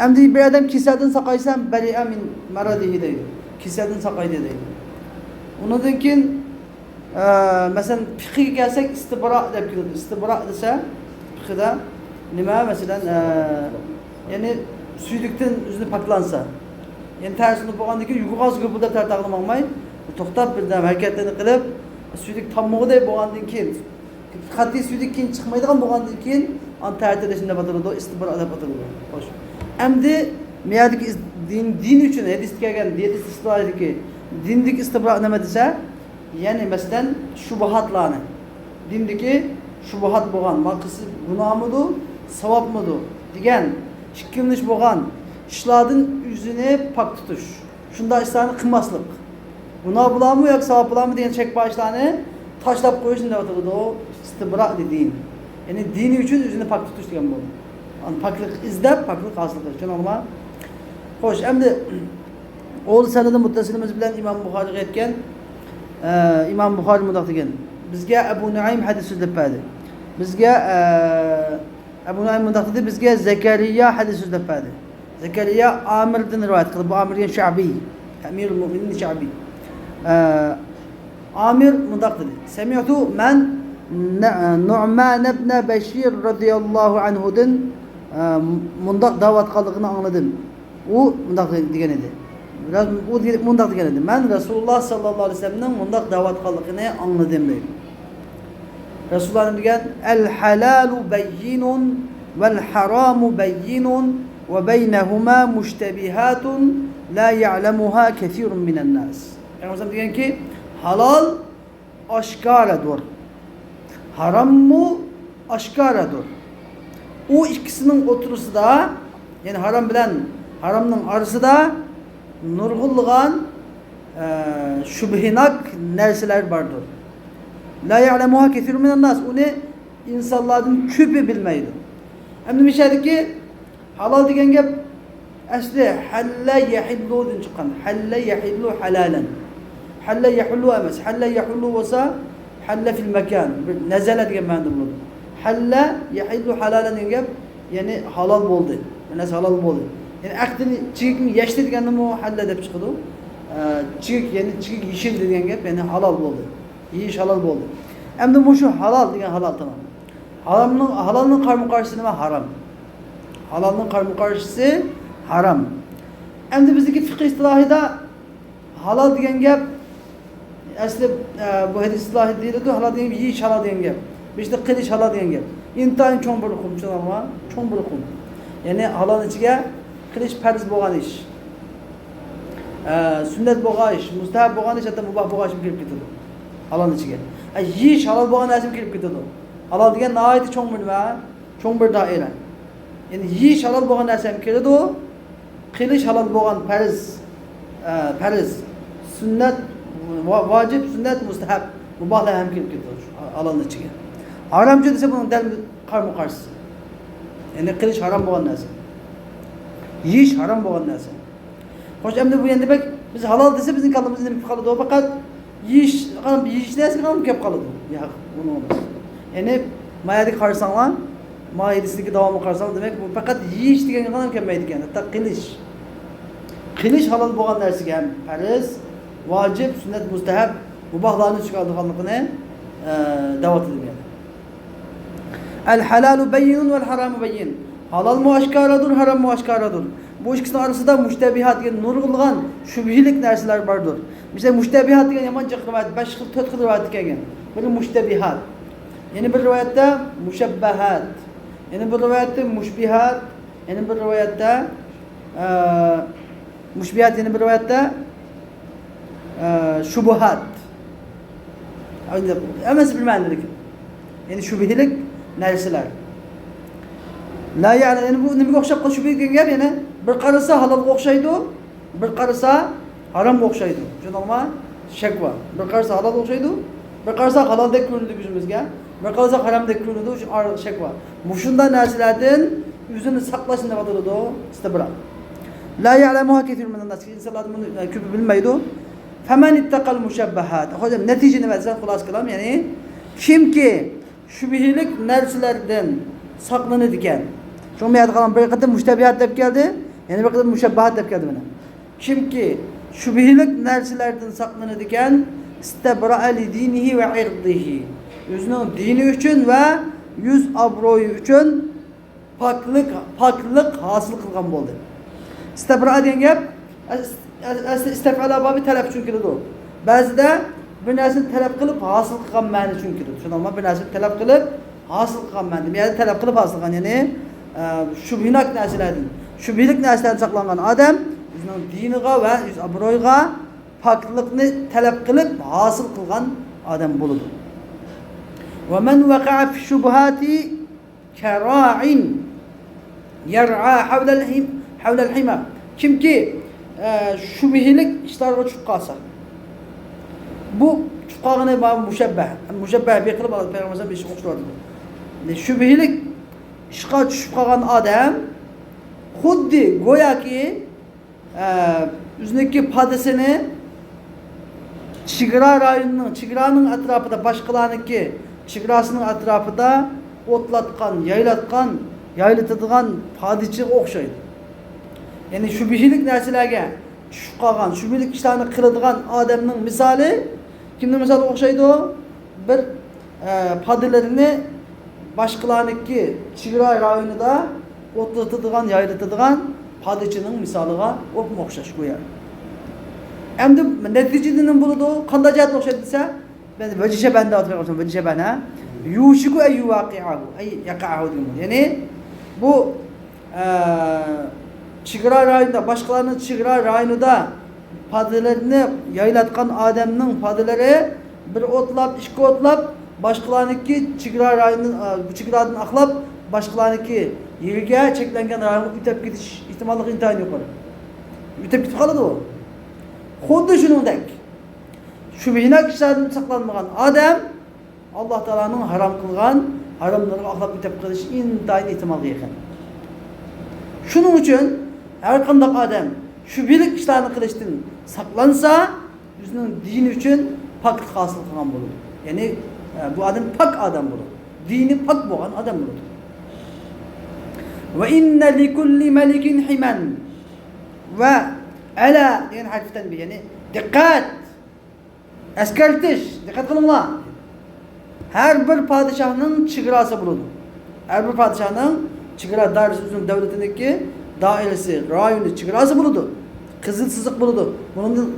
ئەمدى بىر ئادەم كېسەلدىن ساقايسام، بەرىئە مىن مەرەدىھى دەيدۇ. كېسەلدىن ساقايدى دەيدۇ. ئۇنىڭدىن كېيىن ئە، مەسىلەن، پىقىگە كەلسەك، ئىستىبرا دەپ كېلىدۇ. ئىستىبرا دېسە، پىقىدا نېمە، مەسىلەن، ئە، يەنى سۈيدۈكتىن ئۆزىنى پاكلانسا. يەنى تەرسىنى بولغاندىن كېيىن يۇقىرىغا گۈپۈلدەپ تەرتاغلىماڭماي، توختاپ بىردەم ھەرىكەتلەرنى قىلىپ، سۈيدۈك تاممىغۇدەك بولغاندىن كېيىن، قەتئىي سۈيدۈك كېيىن چىقمايدىغان بولغاندىن كېيىن، ئانا تەرتىلىشنى دەپ ئاتىلىدۇ، ئىستىبرا دەپ ئاتىلىدۇ. خوش. ئەمدى مۇ يەردىكى ئىز-، دىن، دىن ئۈچۈن ھەدىستە كەلگەن، ھەدىس ئىستىلاھىدىكى دىندىكى ئىستىبرا نېمە دېسە، يەنى، مەسىلەن، شۇبھاتلارنى، دىندىكى شۇبھات بولغان، ما قىلسا گۇناھمىدۇ، ساۋابمىدۇ دېگەن ئىككىلىنىش بولغان ئىشلاردىن ئۆزىنى پاك تۇتۇش. شۇنداق ئىشلارنى قىلماسلىق. گۇناھ بولامۇ ياكى ساۋاب بولامۇ دېگەن شەك بار ئىشلارنى تاشلاپ قويۇش، نېمە دەۋاتىدۇ؟ ئىستىبرا دېدى. يەنى دىنى ئۈچۈن ئۆزىنى پاك تۇتۇش دېگەن بولدى. يەنى پاكلىق ئىزدەپ، پاكلىق ھاسىل قىلىش. چۈشەندىڭلارمۇ؟ خوش، ئەمدى ئۇ سەنەدى مۇتتەسىلىمىز بىلەن ئىمام بۇخارىغا يەتكەن. ئە، ئىمام بۇخارى مۇنداق دېگەن: بىزگە ئەبۇ نۇئەيم ھەدىس سۆزلەپ بەردى. بىزگە، ئە، ئەبۇ نۇئەيم مۇنداق دېدى: بىزگە زەكەرىيا ھەدىس سۆزلەپ بەردى. زەكەرىيا ئامىردىن رىۋايەت قىلدى. بۇ ئامىر دېگەن شەئبى. ئەمىرۇل مۇئمىنىن شەئبى. ئە، ئامىر مۇنداق دېدى: سەمىئتۇ، مەن نە-، نۇئمان ئىبنە بەشىر رەزىياللاھۇ ئەنھۇدىن، ئە، مۇنداق دەۋاتقانلىقىنى ئاڭلىدىم. ئۇ مۇنداق دېگەن ئىدى. ئۇ دېگەن، مۇنداق دېگەن ئىدى: مەن رەسۇلۇللا ساللاللاھۇ ئەلەيھى ۋەسەللەمنىڭ مۇنداق دەۋاتقانلىقىنى ئاڭلىدىم، دەيدۇ. رەسۇلۇللا نېمە دېگەن؟ ئەل ھالالۇ بەييىنۇن ۋەل ھارامۇ بەييىنۇن ۋە بەينەھۇما مۇشتەبىھاتۇن لا يەئلەمۇھا كەسىرۇن مىنەن ناس. پەيغەمبەر دېگەنكى، ھالال ئاشكارىدۇر. ھاراممۇ ئاشكارىدۇر. ئۇ ئىككىسىنىڭ ئوتتۇرىسىدا، يەنى ھارام بىلەن ھارامنىڭ ئارىسىدا نۇرغۇنلىغان، ئە، شۈبھىناك نەرسىلەر باردۇر. لا يەئلەمۇھا كەسىرۇن مىنەن ناس. ئۇنى ئىنسانلاردىن كۆپى بىلمەيدۇ. ئەمدى مىشەدىكى ھالال دېگەن گەپ ئەسلى ھەللە يەھىللۇدىن چىققان. ھەللە يەھىللۇ ھالالەن. ھەللە يەھۇللۇ ئەمەس. ھەللە يەھۇللۇ بولسا، ھەللە فىل مەكان. بىر نەزەلە دېگەن مەنىدە بولىدۇ. ھەللە يەھىللۇ ھالالەن دېگەن گەپ، يەنى ھالال بولدى. بىر نەرسە ھالال بولدى. يەنى ئەقدىنى، چېكىنى يەشتى دېگەندىمۇ ھەللە دەپ چىقىدۇ. ئە، چېكىك، يەنى چېكىك يېشىلدى دېگەن گەپ، يەنى ھالال بولدى. يېيىش ھالال بولدى. ئەمدى مۇشۇ ھالال دېگەن ھالال تامام. ھارامنىڭ، ھالالنىڭ قارىمۇ قارشىسى نېمە؟ ھارام. ھالالنىڭ قارىمۇ قارشىسى ھارام. ئەمدى بىزدىكى فىقھىي ئىستىلاھىدا ھالال دېگەن گەپ، ئەسلى، ئە، بۇ ھەدىس ئىستىلاھى دېيىلىدۇ، ھالال دېگەن گەپ، يېيىش ھالال دېگەن گەپ. بىر ئىشتا قىلىش ھالال دېگەن گەپ. ئىنتايىن چوڭ بىر ئۇقۇم، چۈشىنىڭلارمۇ؟ چوڭ بىر ئۇقۇم. يەنى ھالالنىڭ ئىچىگە قىلىش پەرز بولغان ئىش، ئە، سۈننەت بولغان ئىش، مۇستەھەب بولغان ئىش، ھەتتا مۇباھ بولغان ئىشمۇ كىرىپ كېتىدۇ ھالالنىڭ ئىچىگە. ئە، يېيىش ھالال بولغان نەرسىمۇ كىرىپ كېتىدۇ. ھالال دېگەن ناھايىتى چوڭ بىر نېمە، چوڭ بىر دائىرە. يەنى يېيىش ھالال بولغان نەرسە ھەم كىرىدۇ، قىلىش ھالال بولغان پەرز، ئە، پەرز، سۈننەت، ۋا-، ۋاجىپ، سۈننەت، مۇستەھەب، مۇباھلار ھەم كىرىپ كېتىدۇ شۇ ھالالنىڭ ئىچىگە. ھارامچۇ دېسە، بۇنىڭ دەل قارىمۇ قارشىسى. يەنى قىلىش ھارام بولغان نەرسە. يېيىش ھارام بولغان نەرسە. خوش، ئەمدى بۇ يەنە دېمەك، بىز ھالال دېسە، بىزنىڭ كاللىمىزدا نېمە كېلىپ قالىدۇ؟ پەقەت يېيىش، يېيىش نەرسىگە كېلىپ قالىدۇ. ياق، ئۇنىڭ ئەمەس. يەنى، ما يەردىكى قارىساڭلار، ما ھەدىستىكى داۋامىغا قارىساڭلار، دېمەك، بۇ پەقەت يېيىش دېگەنگە كەلمەيدىكەن، ھەتتا قىلىش. قىلىش ھالال بولغان نەرسىگە ھەم پەرز، ۋاجىپ، سۈننەت، مۇستەھەب، مۇباھلارنى ئىچىگە ئالىدىغانلىقىنى، ئە، دەۋاتىدۇ بۇ يەردە. ئەل ھالالۇ بەييىنۇن ۋەل ھارامۇ بەييىن. ھالالمۇ ئاشكارادۇر، ھاراممۇ ئاشكارادۇر. بۇ ئىككىسىنىڭ ئارىسىدا مۇشتەبىھات، يەنى نۇرغۇنلىغان شۈبھىلىك نەرسىلەر باردۇر. مىسال، مۇشتەبىھات دېگەن يامان جىق رىۋايەت، بەش خىل، تۆت خىل رىۋايەتتە كەلگەن. بىرى مۇشتەبىھات. يەنە بىر رىۋايەتتە مۇشەببەھات. يەنە بىر رىۋايەتتە مۇشبىھات. يەنە بىر رىۋايەتتە، ئە، مۇشبىھات، يەنە بىر رىۋايەتتە، ئە، شۇبۇھات. ھەممىسى بىر مەنىدىكەن. يەنى شۈبھىلىك نەرسىلەر. لا يەنى، يەنى بۇ نېمىگە ئوخشاپ قالدى؟ شۈبھىلىك دېگەن گەپ، يەنى بىر قارىسا ھالالغا ئوخشايدۇ، بىر قارىسا ھارامغا ئوخشايدۇ. شۇنداقمۇ؟ شەك بار. بىر قارىسا ھالالغا ئوخشايدۇ، بىر قارىسا ھالالدەك كۆرۈنىدۇ كۆزىمىزگە، بىر قارىسا ھارامدەك كۆرۈنىدۇ، شۇ ئارىلىق شەك بار. مۇشۇنداق نەرسىلەردىن ئۆزىنى ساقلاش نېمە دېيىلىدۇ؟ ئىستىبرا. لا يعلمها كثير من الناس، ئىنسانلاردىن بۇنى، ئە، كۆپى بىلمەيدۇ. فمن اتقى المشبهات. خوجام، نەتىجە نېمە دېسە، خۇلاسە كالام، يەنى كىمكى شۈبھىلىك نەرسىلەردىن ساقلىنىدىكەن. شۇڭا بۇ يەردە قالغان بىر قېتىم مۇشتەبىھات دەپ كەلدى، يەنە بىر قېتىم مۇشەببەھات دەپ كەلدى مانا. كىمكى شۈبھىلىك نەرسىلەردىن ساقلىنىدىكەن، استبرأ لدينه وعرضه. ئۆزىنىڭ دىنى ئۈچۈن ۋە يۈز ئابرۇيى ئۈچۈن پاكلىق، پاكلىق ھاسىل قىلغان بولدى. ئىستەبرا دېگەن گەپ ئەس-، ئەس-، ئەسلى ئىستەفئەلا بابى تەلەپ ئۈچۈن كېلىدۇ. بەزىدە بىر نەرسىنى تەلەپ قىلىپ ھاسىل قىلغان مەنە ئۈچۈن كېلىدۇ. چۈشىنىڭلارمۇ؟ بىر نەرسىنى تەلەپ قىلىپ ھاسىل قىلغان مەنە. بۇ يەردە تەلەپ قىلىپ ھاسىل قىلغان، يەنى، ئە، شۈبھىناك نەرسىلەردىن، شۈبھىلىك نەرسىلەردىن ساقلانغان ئادەم ئۆزىنىڭ دىنىغا ۋە يۈز ئابرۇيىغا پاكلىقنى تەلەپ قىلىپ ھاسىل قىلغان ئادەم بولىدۇ. ومن وقع في الشبهات كراع يرعى حول الحم-، حول الحمى. كىمكى، ئە، شۈبھىلىك ئىشلارغا چۈشۈپ قالسا، بۇ چۈشۈپ قالغىنى مۇشەببە، مۇشەببە بىر قىلىپ پەيغەمبەر ئىشقا ئوخشىتىۋاتىدۇ. شۈبھىلىك ئىشقا چۈشۈپ قالغان ئادەم خۇددى گوياكى ئە، ئۆزىنىڭكى پادىسىنى چېگرا رايونىنىڭ، چېگرانىڭ ئەتراپىدا، باشقىلارنىڭكى چېگراسىنىڭ ئەتراپىدا ئوتلاتقان، يايلاتقان، يايلىتىدىغان پادىچىغا ئوخشايدۇ. يەنى شۈبھىلىك نەرسىلەرگە چۈشۈپ قالغان، شۈبھىلىك ئىشلارنى قىلىدىغان ئادەمنىڭ مىسالى كىمنىڭ مىسالىغا ئوخشايدۇ؟ بىر، ئە، پادىلىرىنى باشقىلارنىڭكى چېگرا رايونىدا ئوتلىتىدىغان، يايلىتىدىغان پادىچىنىڭ مىسالىغا ئوپمۇ ئوخشاش گويا. ئەمدى نەتىجىدە نېمە بولىدۇ؟ قانداق جەھەتتىن ئوخشايدۇ دېسە، مەن ۋەجىشەبەن دەۋاتقان ئوخشايمەن، ۋەجىشەبەن، ھە؟ يۇشىكۇ ئەن يۇۋەقىئەھۇ، ئەي يەقەئەھۇ دېگەن بولىدۇ. يەنى بۇ، ئە، چېگرا رايونىدا، باشقىلارنىڭ چېگرا رايونىدا پادىلىرىنى يايلاتقان ئادەمنىڭ پادىلىرى بىر ئوتلاپ، ئىككى ئوتلاپ، باشقىلارنىڭكى چېگرا رايونىدىن، ئا، چېگرادىن ئاقلاپ، باشقىلارنىڭكى يېرىگە، چەكلەنگەن رايونغا ئۆتۈپ كېتىش ئېھتىماللىقى ئىنتايىن يۇقىرى. ئۆتۈپ كېتىپ قالىدۇ. خۇددى شۇنىڭدەك، شۈبھىناك ئىشلاردىن ساقلانمىغان ئادەم ئاللا تائالانىڭ ھارام قىلغان ھاراملىرىغا ئاقلاپ ئۆتۈپ قېلىش ئىنتايىن ئېھتىمالغا يېقىن. شۇنىڭ ئۈچۈن ھەر قانداق ئادەم شۈبھىلىك ئىشلارنى قىلىشتىن ساقلانسا، ئۆزىنىڭ دىنى ئۈچۈن پاكلىق ھاسىل قىلغان بولىدۇ. يەنى، ئە، بۇ ئادەم پاك ئادەم بولىدۇ. دىنى پاك بولغان ئادەم بولىدۇ. وإن لكل ملك حمى. ۋە ئەلا دېگەن ھەرپتىن بىر، يەنى دىققەت! ئەسكەرتىش، دىققەت قىلىڭلار. ھەر بىر پادىشاھنىڭ چېگراسى بولىدۇ. ھەر بىر پادىشاھنىڭ چېگرا دائىرىسى، ئۆزىنىڭ دۆلىتىنىڭكى دائىرىسى، رايونى، چېگراسى بولىدۇ. قىزىل سىزىق بولىدۇ. بۇنىڭدىن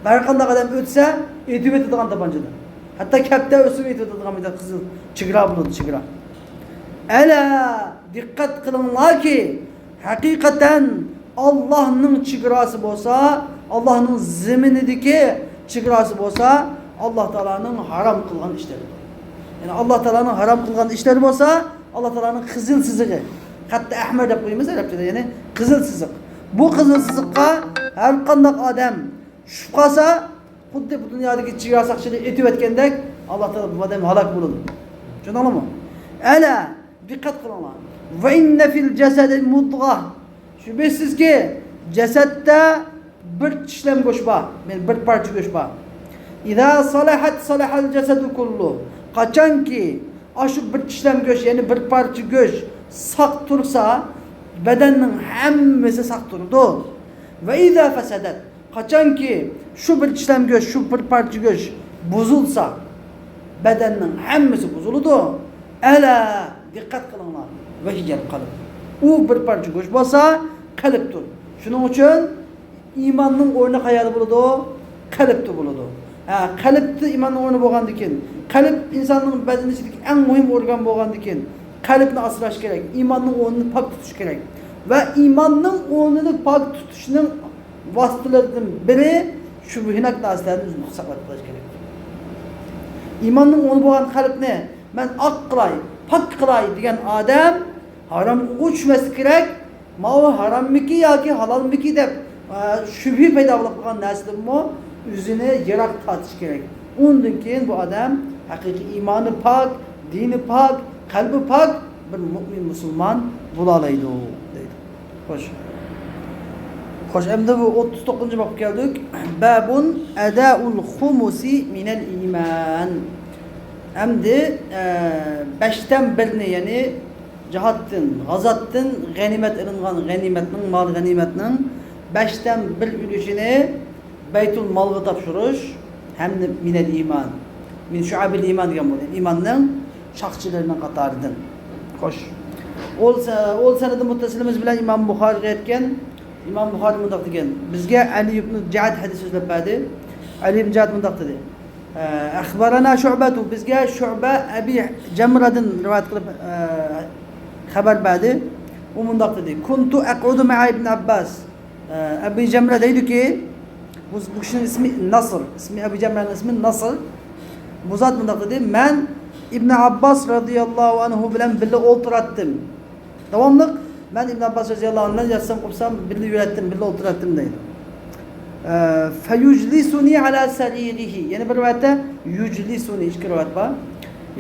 ھەر قانداق ئادەم ئۆتسە، ئېتىۋېتىدىغان تاپانچىدىن. ھەتتا كەپتەر ئۆتسىمۇ ئېتىۋېتىدىغان بىر قىزىل چېگرا بولىدۇ، چېگرا. ئەلا، دىققەت قىلىڭلاركى، ھەقىقەتەن ئاللاھنىڭ چېگراسى بولسا، ئاللاھنىڭ زېمىنىدىكى چېگراسى بولسا، ئاللا تائالانىڭ ھارام قىلغان ئىشلىرى. يەنى ئاللا تائالانىڭ ھارام قىلغان ئىشلىرى بولسا، ئاللا تائالانىڭ قىزىل سىزىقى، خەتتى ئەھمەر دەپ قويىمىز ئەرەبچىدە، يەنى قىزىل سىزىق. بۇ قىزىل سىزىققا ھەر قانداق ئادەم چۈشۈپ قالسا، خۇددى بۇ دۇنيادىكى چېگرا ساقچىلىرى ئېتىۋەتكەندەك، ئاللا تائالا بۇ ئادەم ھالاك بولىدۇ. چۈشەندىڭلارمۇ؟ ئەلا، دىققەت قىلىڭلار. وإن في الجسد مضغة. شۈبھىسىزكى، جەسەتتە بىر چىشلەم گۆش بار، يەنى بىر پارچە گۆش بار. إذا صلحت صلح الجسد كله. قاچانكى ئاشۇ بىر چىشلەم گۆش، يەنى بىر پارچە گۆش ساق تۇرسا، بەدەننىڭ ھەممىسى ساق تۇرىدۇ. وإذا فسدت. قاچانكى شۇ بىر چىشلەم گۆش، شۇ بىر پارچە گۆش بۇزۇلسا، بەدەننىڭ ھەممىسى بۇزۇلىدۇ. ئەلا، دىققەت قىلىڭلار، ۋەھىيەل قەلب. ئۇ بىر پارچە گۆش بولسا، قەلبتۇر. شۇنىڭ ئۈچۈن ئىماننىڭ ئورنى قەيەردە بولىدۇ؟ قەلبتە بولىدۇ. ھە، قەلبتە ئىماننىڭ ئورنى بولغاندىكىن، قەلب ئىنساننىڭ بەدىنى ئىچىدىكى ئەڭ مۇھىم ئورگان بولغاندىكىن، قەلبنى ئاسراش كېرەك، ئىماننىڭ ئورنىنى پاك تۇتۇش كېرەك. ۋە ئىماننىڭ ئورنىنى پاك تۇتۇشنىڭ ۋاسىتىلىرىدىن بىرى شۈبھىناك نەرسىلەردىن ئۆزىنى ساقلاپ قېلىش كېرەك. ئىماننىڭ ئورنى بولغان قەلبنى مەن ئاق قىلاي، پاك قىلاي دېگەن ئادەم ھارامغا چۈشمەسلىك كېرەك. ماۋۇ ھاراممىكى ياكى ھالالمىكى دەپ، ئە، شۈبھە پەيدا بولۇپ قالغان نەرسىدىنمۇ ئۆزىنى يىراق تارتىش كېرەك. ئۇندىن كېيىن بۇ ئادەم ھەقىقىي ئىمانى پاك، دىنى پاك، قەلبى پاك بىر مۇئمىن مۇسۇلمان بولالايدۇ دەيدۇ. خوش. خوش، ئەمدى بۇ ئوتتۇز توققۇزىنچى بابقا كەلدۇق. بابۇن ئەداءۇل خۇمۇسى مىنەل ئىمان. ئەمدى، ئە، بەشتىن بىرنى، يەنى جىھادتىن، غازاتتىن غەنىيمەت ئېلىنغان غەنىيمەتنىڭ، مال غەنىيمەتنىڭ بەشتىن بىر ئۈلۈشىنى بەيتۇل مالغا تاپشۇرۇش ھەمدە مىنەل ئىمان، مىن شۇئەبىل ئىمان دېگەن بولدى. ئىماننىڭ شاخچىلىرىنىڭ قاتارىدىن. خوش. ئول سە-، ئول سەنەدى مۇتتەسىلىمىز بىلەن ئىمام بۇخارىغا يەتكەن. ئىمام بۇخارى مۇنداق دېگەن: بىزگە ئەلى ئىبنى جەئد ھەدىس سۆزلەپ بەردى. ئەلى ئىبنى جەئد مۇنداق دېدى: ئە، ئەخبەرەنا شۇئبەتۇ، بىزگە شۇئبە ئەبى جەمرەدىن رىۋايەت قىلىپ، ئە، خەۋەر بەردى. ئۇ مۇنداق دېدى: كۇنتۇ ئەقئۇدۇ مەئە ئىبنى ئابباس. ئە، ئەبى جەمرە دەيدۇكى، بۇ، بۇ كىشىنىڭ ئىسمى نەسر. ئىسمى، ئەبى جەمرەنىڭ ئىسمى نەسر. بۇ زات مۇنداق دېدى: مەن ئىبنى ئابباس رەزىياللاھۇ ئەنھۇ بىلەن بىللە ئولتۇراتتىم. داۋاملىق مەن ئىبنى ئابباس رەزىياللاھۇ ئەنھۇ بىلەن ياتسام قوپسام بىللە يۈرەتتىم، بىللە ئولتۇراتتىم دەيدۇ. ئە، فەيۇجلىسۇنى ئەلا سەرىرىھى. يەنە بىر رىۋايەتتە يۇجلىسۇنى، ئىككى رىۋايەت بار.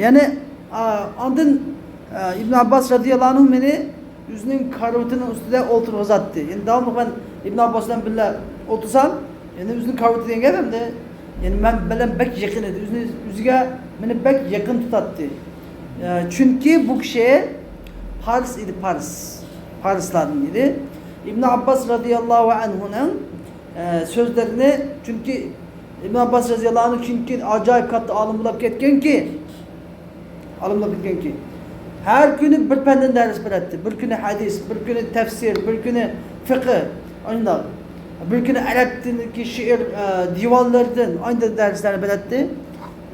يەنى، ئا، ئاندىن، ئە، ئىبنى ئابباس رەزىياللاھۇ ئەنھۇ مېنى ئۆزىنىڭ كارىۋىتىنىڭ ئۈستىدە ئولتۇرغۇزاتتى. يەنى داۋاملىق مەن ئىبن ئابباس بىلەن بىللە ئولتۇرسام، يەنى ئۆزىنىڭ كارىۋىتى دېگەن گەپ ئەمدى. يەنى مەن بىلەن بەك يېقىن ئىدى. ئۆزىنى، ئۆزىگە مېنى بەك يېقىن تۇتاتتى. ئە، چۈنكى بۇ كىشى پارس ئىدى، پارس. پارسلاردىن ئىدى. ئىبن ئابباس رەزىياللاھۇ ئەنھۇنىڭ، ئە، سۆزلىرىنى، چۈنكى ئىبن ئابباس رەزىياللاھۇ ئەنھۇ چۈنكى ئاجايىپ كاتتا ئالىم بولۇپ كەتكەنكى، ئالىملار بىلگەنكى، ھەر كۈنى بىر پەندىن دەرس بېرەتتى. بىر كۈنى ھەدىس، بىر كۈنى تەپسىر، بىر كۈنى فىقھى، ئانداق. بىر كۈنى ئەرەب تىلىدىكى شېئىر، ئە، دىۋانلىرىدىن ئاندىن دەرسلەرنى بېرەتتى.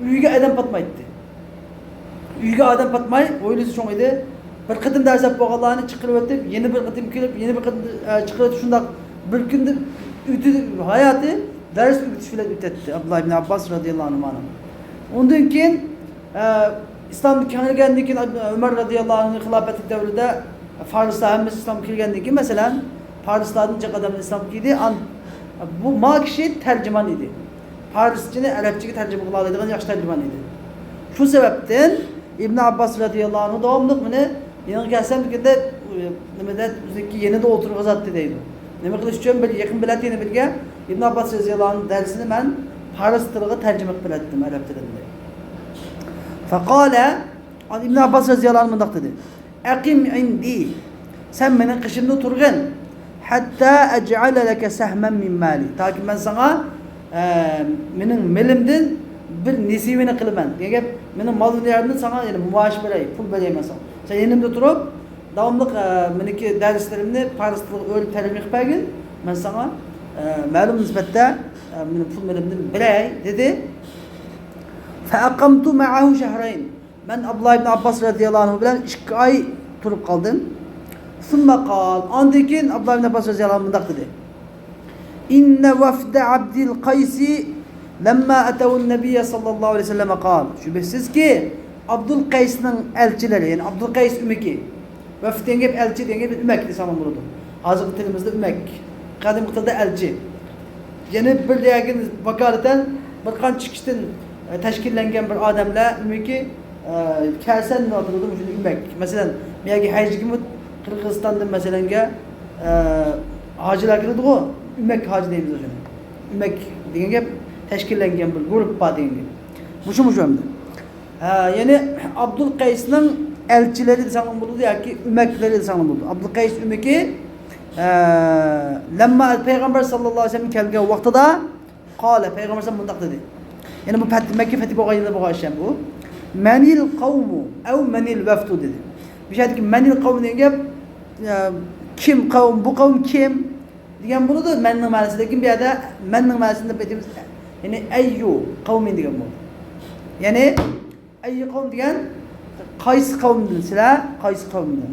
ئۆيىگە ئادەم پاتمايتتى. ئۆيىگە ئادەم پاتماي، ھويلىسى چوڭ ئىدى. بىر قېتىم دەرس ئېلىپ بولغانلارنى چىقىرىۋېتىپ، يەنە بىر قېتىم كېلىپ، يەنە بىر قېتىم، ئە، چىقىرىۋېتىپ، شۇنداق بىر كۈندە ئۆتىدى، ھاياتى دەرس ئۆگىتىش بىلەن ئۆتەتتى ئابدۇللا ئىبن ئابباس رەزىياللاھۇ ئەنھۇمانىڭ. ئۇندىن كېيىن ئە، ئىسلام كېڭەيگەندىن كېيىن، ئۆمەر رەزىياللاھۇ ئەنھۇ خىلاپەتلىك دەۋرىدە فارسلار ھەممىسى ئىسلامغا كىرگەندىن كېيىن، مەسىلەن، فارسلاردىن جىق ئادەم ئىسلامغا كىردى. ئان-، بۇ ما كىشى تەرجىمان ئىدى. پارسچىنى ئەرەبچىگە تەرجىمە قىلالايدىغان ياخشى تەرجىمان ئىدى. شۇ سەۋەبتىن ئىبن ئابباس رەزىياللاھۇ ئەنھۇ داۋاملىق مېنى يېنىغا كەلسەم دېگەندە، نېمىدە، ئۆزىنىڭكى يېنىدا ئولتۇرغۇزاتتى دەيدۇ. نېمە قىلىش ئۈچۈن؟ بىر يېقىن بىلەتتى يەنە بىرگە، ئىبن ئابباس رەزىياللاھۇ ئەنھۇ دەرسىنى مەن پارس تىلىغا تەرجىمە قىلىپ بېرەتتىم، ئەرەب تىلىدىن. فقال، ئىبن ئابباس رەزىياللاھۇ ئەنھۇ مۇنداق دېدى: ئەقىم ئىندى، سەن مېنىڭ قېشىمدا تۇرغىن. حتى أجعل لك سهما من مالي، تاكى مەن ساڭا، ئە، مېنىڭ مېلىمدىن بىر نېسىۋىنى قىلىمەن دېگەن گەپ. مېنىڭ مال دۇنيامدىن ساڭا، يەنى، مۇئاش بېرەي، پۇل بېرەي مەن ساڭا. سەن يېنىمدا تۇرۇپ، داۋاملىق، ئە، مېنىڭكى دەرسلىرىمنى پارس تىلىغا ئۆرۈپ تەرجىمە قىلىپ بەرگىن، مەن ساڭا، ئە، مەلۇم نىسبەتتە، ئە، مېنىڭ پۇل مېلىمدىن بېرەي، دېدى. فأقمت معه شهرين، مەن ئابدۇللا ئىبن ئابباس رەزىياللاھۇ ئەنھۇ بىلەن ئىككى ئاي تۇرۇپ قالدىم. ثم قال، ئاندىن كېيىن ئابدۇللا ئىبن ئابباس رەزىياللاھۇ ئەنھۇ مۇنداق دېدى: إن وفد عبد القيس لما أتوا النبي صلى الله عليه وسلم قال، شۈبھىسىزكى، ئابدۇل قەيسنىڭ ئەلچىلىرى، يەنى ئابدۇل قەيس ئۆمىكى، ۋەفد دېگەن گەپ ئەلچى دېگەن گەپ ئۆمەك دېسەڭمۇ بولىدۇ. ھازىرقى تىلىمىزدا ئۆمەك. قەدىمكى تىلدا ئەلچى. يەنى بىر يەرگە ۋاكالىتەن بىر قانچە كىشىدىن، ئە، تەشكىللەنگەن بىر ئادەملەر ئۆمىكى، ئە، كەلسە نېمە ئاتىلىدۇ؟ مۇشۇنى ئۆمەك. مەسىلەن، بۇ يەرگە ھەجگىمۇ قىرغىزىستاندىن مەسىلەنگە، ئە، ھاجىلار كېلىدىغۇ، ئۆمەك ھاجى دەيمىز شۇنى. ئۆمەك دېگەن گەپ تەشكىللەنگەن بىر گۇرۇپپا دېگەن گەپ. مۇشۇ، مۇشۇ ئەمدى. ھە، يەنى ئابدۇل قەيسنىڭ ئەلچىلىرى دېسەڭلارمۇ بولىدۇ ياكى ئۆمەكلىرى دېسەڭلارمۇ بولىدۇ. ئابدۇل قەيس ئۆمىكى، ھە، لەمما پەيغەمبەر ساللاللاھۇ ئەلەيھى ۋەسەللەم كەلگەن ۋاقتىدا قالە، پەيغەمبەر ساللاللاھۇ ئەلەيھى ۋەسەللەم مۇنداق دېدى. يەنى بۇ پەت-، مەككە پەتھى بولغان يىلى بولغان ئىش بۇ. مەنىل قەۋمۇ ئەۋ مەنىل ۋەفدۇ دېدى. بۇ يەردىكى مەنىل قەۋمۇ دېگەن گەپ، ئە، كىم قەۋم، بۇ قەۋم كىم؟ دېگەن بولىدۇ، مەننىڭ مەنىسى. لېكىن بۇ يەردە مەننىڭ مەنىسىنى دەپ ئېيتىمىز، يەنى ئەييۇ قەۋمىن دېگەن بولىدۇ. يەنى ئەييۇ قەۋم دېگەن قايسى قەۋمدىن، سىلەر قايسى قەۋمدىن؟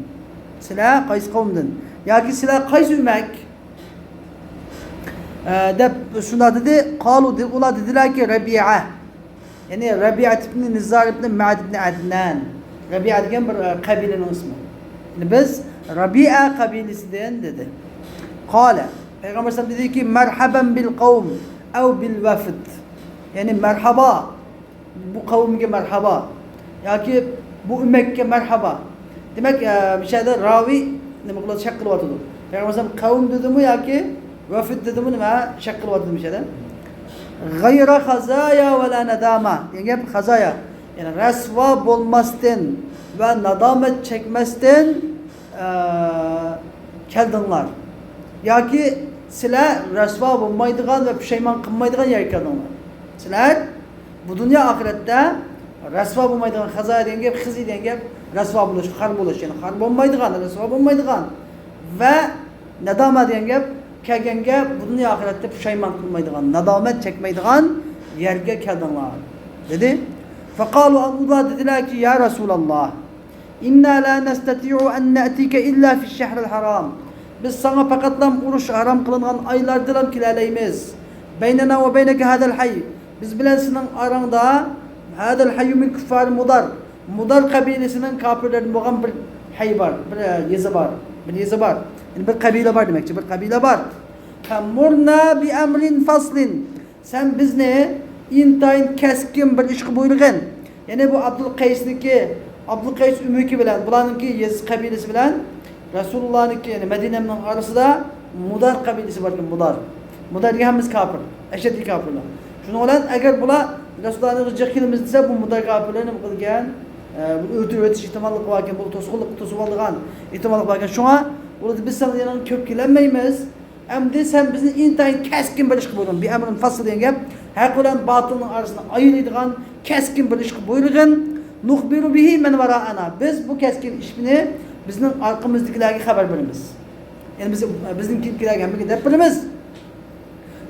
سىلەر قايسى قەۋمدىن؟ ياكى سىلەر قايسى ئۆمەك؟ ئە، دەپ شۇنداق دېدى. قالۇ، دېدى، ئۇلار دېدىلەركى، رەبىئە. يەنى رەبىئە ئىبنى نىزار ئىبنى مەئد ئىبنى ئەدنان. رەبىئە دېگەن بىر، ئە، قەبىلىنىڭ ئىسمى. يەنى بىز رەبىئە قەبىلىسىدىن دېدى. قالە، پەيغەمبەر ئەلەيھىسسالام دېدىكى، مەرھەبەن بىل قەۋم ئەۋ بىل ۋەفد. يەنى مەرھابا، بۇ قەۋمگە مەرھابا ياكى بۇ ئۆمەككە مەرھابا. دېمەك، ئە، مۇشۇ يەردە راۋى نېمە قىلىۋاتىدۇ؟ شەك قىلىۋاتىدۇ. پەيغەمبەر ئەلەيھىسسالام قەۋم دېدىمۇ ياكى ۋەفد دېدىمۇ، نېمە شەك قىلىۋاتىدۇ مۇشۇ يەردە؟ غەيرە خازايا ۋە لا نادامە دېگەن گەپ، خازايا، يەنى رەسۋا بولماستىن ۋە نادامەت چەكمەستىن، ئە، كەلدىڭلار. ياكى سىلەر رەسۋا بولمايدىغان ۋە پۇشايمان قىلمايدىغان يەرگە كەلدىڭلار. سىلەر بۇ دۇنيا ئاخىرەتتە رەسۋا بولمايدىغان، خازايا دېگەن گەپ، خىزى دېگەن گەپ، رەسۋا بولۇش، خار بولۇش، يەنى خار بولمايدىغان، رەسۋا بولمايدىغان ۋە نادامە دېگەن گەپ، كەلگەن گەپ، بۇ دۇنيا ئاخىرەتتە پۇشايمان قىلمايدىغان، نادامەت چەكمەيدىغان يەرگە كەلدىڭلار، دېدى. فقالوا، ئۇلار دېدىلەركى، يا رەسۇلاللا، إنا لا نستطيع أن نأتيك إلا في الشهر الحرام. بىز ساڭا پەقەتلا ئۇرۇش ھارام قىلىنغان ئايلاردىلا كېلەلەيمىز. بيننا وبينك هذا الحي. بىز بىلەن سېنىڭ ئاراڭدا، هذا الحي من كفار مضر، مۇدار قەبىلىسىنىڭ كاپىرلىرىدىن بولغان بىر ھەي بار، بىر، ئە، يېزا بار، بىر يېزا بار. يەنى بىر قەبىلە بار دېمەكچى، بىر قەبىلە بار. فمرنا بأمر فصل. سەن بىزنى ئىنتايىن كەسكىن بىر ئىشقا بۇيرۇغىن. يەنى بۇ ئابدۇل قەيسنىڭكى، ئابدۇل قەيس ئۆمۈكى بىلەن، بۇلارنىڭكى يېزا قەبىلىسى بىلەن رەسۇلۇللانىڭكى، يەنى مەدىنەنىڭ ئارىسىدا مۇدار قەبىلىسى باركەن، مۇدار. مۇدار دېگەن ھەممىسى كاپىر، ئەشەددىي كاپىرلار. شۇنىڭ بىلەن ئەگەر بۇلار رەسۇلۇللانىڭغا جىق كېلىمىز دېسە، بۇ مۇدار كاپىرلار نېمە قىلىدىكەن؟ ئە، بۇنى ئۆلتۈرۈۋېتىش ئېھتىماللىقى باركەن، بۇ توسقۇنلۇققا توسۇۋالىدىغان ئېھتىماللىق باركەن. شۇڭا ئۇلار، بىز سېنىڭ يېنىڭغا كۆپ كېلەلمەيمىز. ئەمدى سەن بىزنى ئىنتايىن كەسكىن بىر ئىشقا بۇيرۇڭ. بىئەمرىن فاسل دېگەن گەپ، ھەق بىلەن باتىلنىڭ ئارىسىنى ئايرىيدىغان كەسكىن بىر ئىشقا بۇيرۇغىن. نۇخبىرۇ بىھى مەن ۋەرائەنا. بىز بۇ كەسكىن ئىشنى بىزنىڭ ئارقىمىزدىكىلەرگە خەۋەر بېرىمىز. يەنى بىز، بىزنىڭ كېيىنكىلەرگە ھەممىگە دەپ بېرىمىز.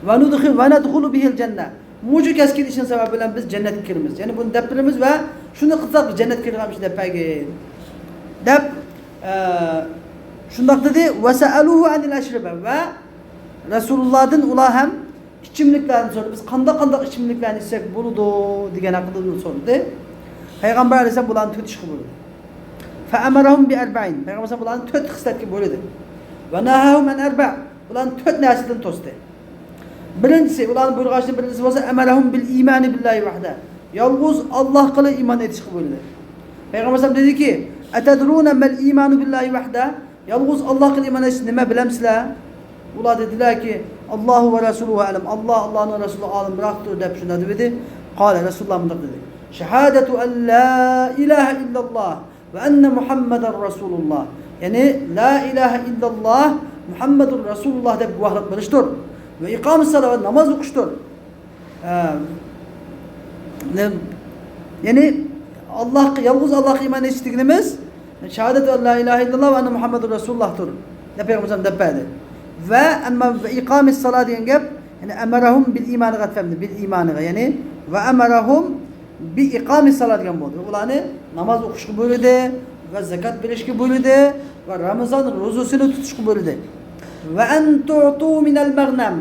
ۋە ندخل، ۋە ندخلۇ بىھىل جەننە. مۇشۇ كەسكىن ئىشنىڭ سەۋەبى بىلەن بىز جەننەتكە كىرىمىز. يەنى بۇنى دەپ بېرىمىز ۋە شۇنى قىلساق بىز جەننەتكە كىرىدىغان ئىشنى دەپ بەرگىن، دەپ، ئە، شۇنداق دېدى. ۋە سەئەلۇھۇ ئەنىل ئەشرىبە. ۋە رەسۇلۇللادىن ئۇلار ھەم ئىچىملىكلەرنى سورىدى. بىز قانداق، قانداق ئىچىملىكلەرنى ئىچسەك بولىدۇ دېگەن ھەققىدە ئۇنى سورىدى. پەيغەمبەر ئەلەيھىسسالام بۇلارنى تۆت ئىشقا بۇيرۇدى. فەئەمەرەھۇم بىئەربەئىن. پەيغەمبەر ئەلەيھىسسالام بۇلارنى تۆت خىسلەتكە بۇيرۇدى. ۋە نەھەھۇم ئەن ئەربە. بۇلارنى تۆت نەرسىدىن توستى. بىرىنچىسى، ئۇلارنىڭ بۇيرۇغان ئىشىدىن بىرىنچىسى بولسا، ئەمەرەھۇم بىل ئىمانى بىللاھى ۋەھدە. يالغۇز ئاللاھقىلا ئىمان ئېيتىشقا بۇيرۇدى. پەيغەمبەر ئەلەيھىسسالام دېدىكى، ئەتەدرۇنە مەل ئىمانۇ بىللاھى ۋەھدە؟ يالغۇز ئاللاھقىلا ئىمان ئېيتىش نېمە، بىلەمسىلەر؟ ئۇلار دېدىلەركى، ئاللاھۇ ۋە رەسۇلۇھۇ ئەلەم، ئاللاھ، ئاللاھنىڭ رەسۇلى ئالىمراقتۇر، دەپ شۇنداق دېدى. قالە، رەسۇلۇللاھ مۇنداق دېدى، شەھادەتۇ ئەن لا ئىلاھە ئىللاللاھ ۋە ئەننە مۇھەممەدەن رەسۇلۇللاھ. يەنى، لا ئىلاھە ئىللاللاھ، مۇھەممەدۇر رەسۇلۇللاھ دەپ گۇۋاھلىق بېرىشتۇر. ۋە ئىقامىس سالا، ۋە ناماز ئوقۇشتۇر. ئە، نېم-، يەنى، ئاللاھقا، يالغۇز ئاللاھقا ئىمان ئېيتىش دېگىنىمىز، شاھادەتۇ ئەن لا ئىلاھە ئىللاللاھ ۋە ئەننە مۇھەممەدۇر رەسۇلۇللاھتۇر، دەپ پەيغەمبەر ئەلەيھىسسالام دەپ بەردى. ۋە ئەمما، ۋە ئىقامىس سالا دېگەن گەپ، يەنى، ئەمەرەھۇم بىل ئىمانىغا ئەتفەمدى، بىل ئىمانىغا، يەنى، ۋە ئەمەرەھۇم بى ئىقامى سالا دېگەن بولدى. ئۇلارنى ناماز ئوقۇشقا بۇيرۇدى ۋە زاكات بېرىشكە بۇيرۇدى ۋە رامىزان روزىسىنى تۇتۇشقا بۇيرۇدى. ۋە ئەن تۇئتۇ مىنەل مەغنەم.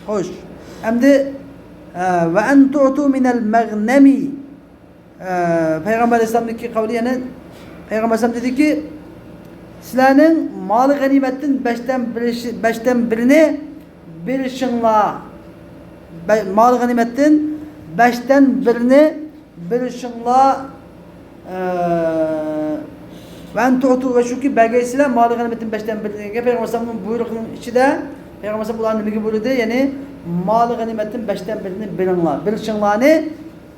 خوش. ئەمدى، ئە، ۋە ئەن تۇئتۇ مىنەل مەغنەمى. ئە، پەيغەمبەر ئەلەيھىسسالامنىڭكى قەۋلى، يەنى پەيغەمبەر ئەلەيھىسسالام دېدىكى، سىلەرنىڭ مالى غەنىيمەتتىن بەشتىن بىرىشى، بەشتىن بىرىنى بېرىشىڭلار، بە-، مال غەنىيمەتتىن بەشتىن بىرىنى بېرىشىڭلار، ئە، ۋە ئەن تۇئتۇ، ۋە شۇكى، بەرگەيسىلەر مال غەنىيمەتتىن بەشتىن بىرىنى دېگەن پەيغەمبەر ئەلەيھىسسالامنىڭ بۇيرۇقىنىڭ ئىچىدە، پەيغەمبەر ئەلەيھىسسالام ئۇلارنى نېمىگە بۇيرۇدى؟ يەنى، مال غەنىيمەتتىن بەشتىن بىرىنى بېرىڭلار، بېرىشىڭلارنى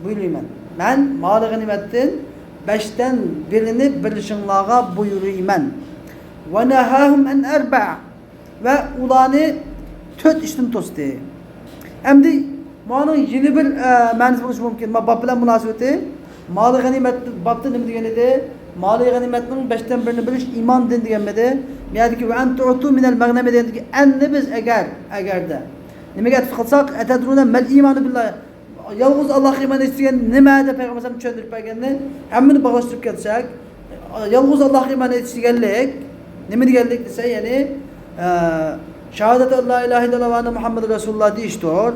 بۇيرۇيمەن. مەن مال غەنىيمەتتىن بەشتىن بىرىنى بېرىشىڭلارغا بۇيرۇيمەن. ۋە نەھاھۇم ئەن ئەربە. ۋە ئۇلارنى تۆت ئىشتىن توستى. ئەمدى مانىڭ يەنە بىر، ئە، مەنىسى بولۇشى مۇمكىن. ما باب بىلەن مۇناسىۋىتى. مالى غەنىيمەت بابتا نېمە دېگەن ئىدى؟ مالى غەنىيمەتنىڭ بەشتىن بىرىنى بېرىش ئىمان دىن دېگەنمىدى؟ بۇ يەردىكى ۋە ئەن تۇئتۇ مىنەل مەغنەمى دېگەندىكى ئەننى بىز ئەگەر، ئەگەردە نېمىگە ئەتىپ قىلساق، ئەتەدرۇنە مەل ئىمانۇ بىللاھ. يالغۇز ئاللاھقا ئىمان ئېيتىش دېگەن نېمە دەپ پەيغەمبەر ئەلەيھىسسالام چۈشەندۈرۈپ بەرگەننى ھەممىنى باغلاشتۇرۇپ كەلسەك، يالغۇز ئاللاھقا ئىمان ئېيتىش دېگەنلىك نېمە دېگەنلىك دېسە، يەنى، ئە، شاھادەتۇ ئەن لا ئىلاھە ئىللاللاھ ۋە ئەننە مۇھەممەدۇر رەسۇلۇللاھ دېيىشتۇر،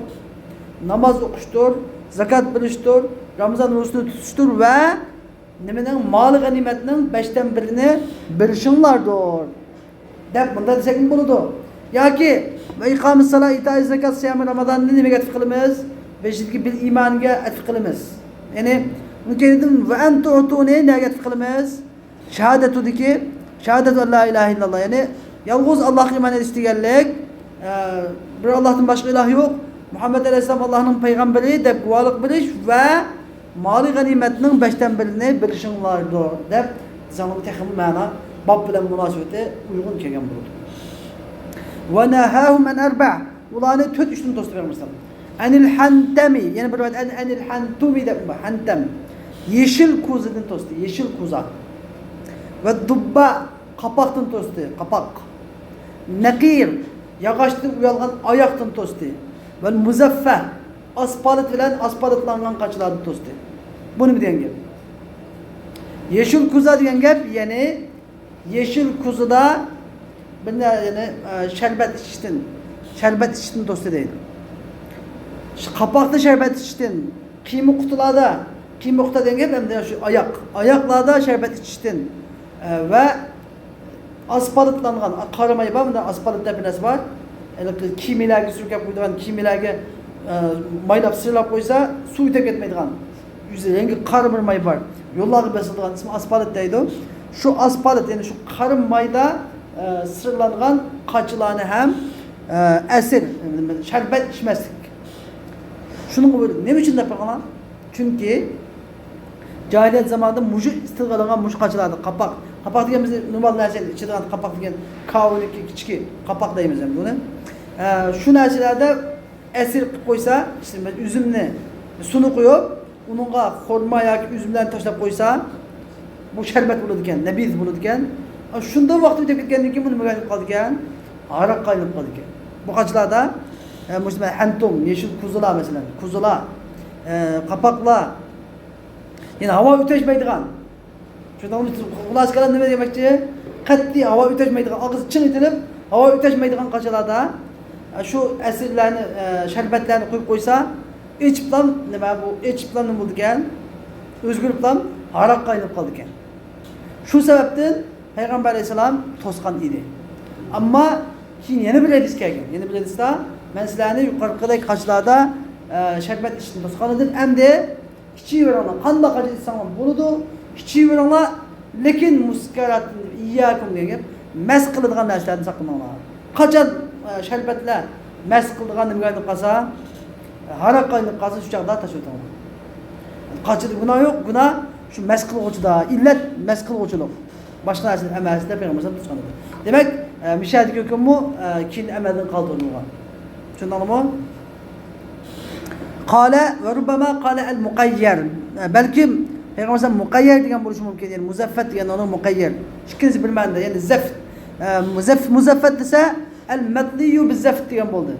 ناماز ئوقۇشتۇر، زاكات بېرىشتۇر، رامىزان روزىسىنى تۇتۇشتۇر ۋە نېمىنىڭ، مال غەنىيمەتنىڭ بەشتىن بىرىنى بېرىشىڭلاردۇر. دەپ مۇنداق دېسەكمۇ بولىدۇ. ياكى ۋە ئىقامىس سالا، ئىتائىز زاكات، سىيامى رامازاننى نېمىگە ئەتىپ قىلىمىز؟ بېشىدىكى بىل ئىمانىگە ئەتىپ قىلىمىز. يەنى، ئۇنىڭ كەينىدىن ۋە ئەن تۇئتۇنى نەگە ئەتىپ قىلىمىز؟ شاھادەتۇدىكى، شاھادەتۇ ئەن لا ئىلاھە ئىللاللا، يەنى يالغۇز ئاللاھقا ئىمان ئېيتىش دېگەنلىك، ئە، بىر ئاللاھتىن باشقا ئىلاھ يوق، مۇھەممەد ئەلەيھىسسالام ئاللاھنىڭ پەيغەمبىرى دەپ گۇۋاھلىق بېرىش ۋە مالى غەنىيمەتنىڭ بەشتىن بىرىنى بېرىشىڭلاردۇر دەپ دېسەڭلار تېخىمۇ مەنا، باب بىلەن مۇناسىۋىتى ئۇيغۇن كەلگەن بولىدۇ. ۋە نەھاھۇم ئەن ئەربە، ئۇلارنى تۆت ئىشتىن توستى پەيغەمبەر ئەلەيھىسسالام. ئەنىل ھەنتەمى، يەنە بىر رىۋايەت، ئەن-، ئەنىل ھەنتۇمى دەپ بار. ھەنتەم. يېشىل كوزىدىن توستى، يېشىل كوزا. ۋە دۇببە، قاپاقتىن توستى، قاپاق. نەقىر، ياغاچتىن ئۇيالغان ئاياقتىن توستى. ۋە مۇزەففە، ئاسپالت بىلەن ئاسپالتلانغان قاچىلاردىن توستى. بۇ نېمە دېگەن گەپ؟ يېشىل كوزا دېگەن گەپ، يەنى يېشىل كوزىدا بىر نە-، يەنى، ئە، شەربەت ئىچىشتىن، شەربەت ئىچىشتىن توستى دەيدۇ. شۇ قاپاقتا شەربەت ئىچىشتىن، قىيما قۇتىلاردا، قىيما قۇتا دېگەن گەپ ئەمدى شۇ ئاياق، ئاياقلاردا شەربەت ئىچىشتىن، ئە، ۋە ئاسپالتلانغان، قارا ماي بار، مۇندا ئاسپالت دەپ بىر نەرسە بار. ھېلىقى كىيىملەرگە سۈركەپ قويىدىغان كىيىملەرگە، ئە، مايلاپ سىرلاپ قويسا، سۇ ئۆتۈپ كەتمەيدىغان. يۈزى رەڭگى قارا بىر ماي بار. يوللارغا بېسىلىدىغان ئىسمى ئاسپالت دەيدۇ. شۇ ئاسپالت، يەنى شۇ قارا مايدا، ئە، سىرلانغان قاچىلارنى ھەم، ئە، ئەسىر، شەربەت ئىچمەسلىك. شۇنىڭغا بۇيرۇدى. نېمە ئۈچۈن دەپ قالغان؟ چۈنكى جاھىلىيەت زامانىدا مۇشۇ ئىستىلغا ئېلىنغان مۇشۇ قاچىلاردا قاپاق. قاپاق دېگەن بىز نورمال نەرسىنى ئىچىدىغان قاپاق دېگەن كاۋىنىڭكى كىچىكى قاپاق دەيمىز ئەمدى بۇنى. ئە، شۇ نەرسىلەردە ئەسىر قىلىپ قويسا، ئۈزۈمنى سۇنى قويۇپ، ئۇنىڭغا خورما ياكى ئۈزۈملەرنى تاشلاپ قويسا، بۇ شەربەت بولىدىكەن، نەبىز بولىدىكەن. شۇنداق ۋاقتى ئۆتۈپ كەتكەندىن كېيىن بۇ نېمىگە ئايلىنىپ قالىدىكەن؟ ھاراققا ئايلىنىپ قالىدىكەن. بۇ قاچىلاردا، ئە، مۇشۇ ھەنتۇم، يېشىل كوزىلار مەسىلەن، كوزىلار، ئە، قاپاقلار، يەنى ھاۋا ئۆتەشمەيدىغان. شۇنداق خۇلاسە كالام نېمە دېمەكچى؟ قەتئىي ھاۋا ئۆتەشمەيدىغان، ئاغزى چىڭ ئېتىلىپ، ھاۋا ئۆتەشمەيدىغان قاچىلاردا، ئە، شۇ ئەسىرلەرنى، ئە، شەربەتلەرنى قۇيۇپ قويسا، ئېچىپلام، نېمە بۇ، ئېچىپلام نېمە بولىدىكەن؟ ئۆزگىرىپلام ھاراققا ئايلىنىپ قالىدىكەن. شۇ سەۋەبتىن پەيغەمبەر ئەلەيھىسسالام توسقان ئىدى. ئەمما كېيىن يەنە بىر ھەدىس كەلگەن. يەنە بىر ھەدىستە، مەن سىلەرنى يۇقىرىقىدەك قاچىلاردا، ئە، شەربەت ئىچىشتىن توسقان ئىدىم. ئەمدى ئىچىۋېرىڭلار، قانداق قاچا ئىچسەڭلار بولىدۇ، ئىچىۋېرىڭلار، لېكىن مۇسكىراتىن ئىيياكۇم دېگەن گەپ، مەست قىلىدىغان نەرسىلەردىن ساقلىنىڭلار. قاچان، ئە، شەربەتلەر مەست قىلىدىغان نېمىگە ئايلىنىپ قالسا، ھاراققا ئايلىنىپ قالسا، شۇ چاغدا تاشلىۋېتىڭلار. قاچىدا گۇناھ يوق، گۇناھ شۇ مەست قىلغۇچىدا، ئىللەت مەست قىلغۇچىلىق. باشقا نەرسىنى ئەمەس دەپ پەيغەمبەر ئەلەيھىسسالام توسقان ئىدى. دېمەك، ئە، مۇشۇ يەردىكى ھۆكۈممۇ، ئە، كېيىن ئەمەلدىن قالدۇرۇلغان. چۈشەندىڭلارمۇ؟ قالە ۋە رۇببەما قالە ئەل مۇقەييەر. ئە، بەلكىم پەيغەمبەر ئەلەيھىسسالام مۇقەييەر دېگەن بولۇشى مۇمكىن. يەنى مۇزەففەت دېگەن ئورنىغا مۇقەييەر. ئىككىنچى بىر مەنىدە، يەنى زەفت. ئە، مۇزەف-، مۇزەففەت دېسە، ئەل مەتلىيۇ بىز زەفت دېگەن بولدى.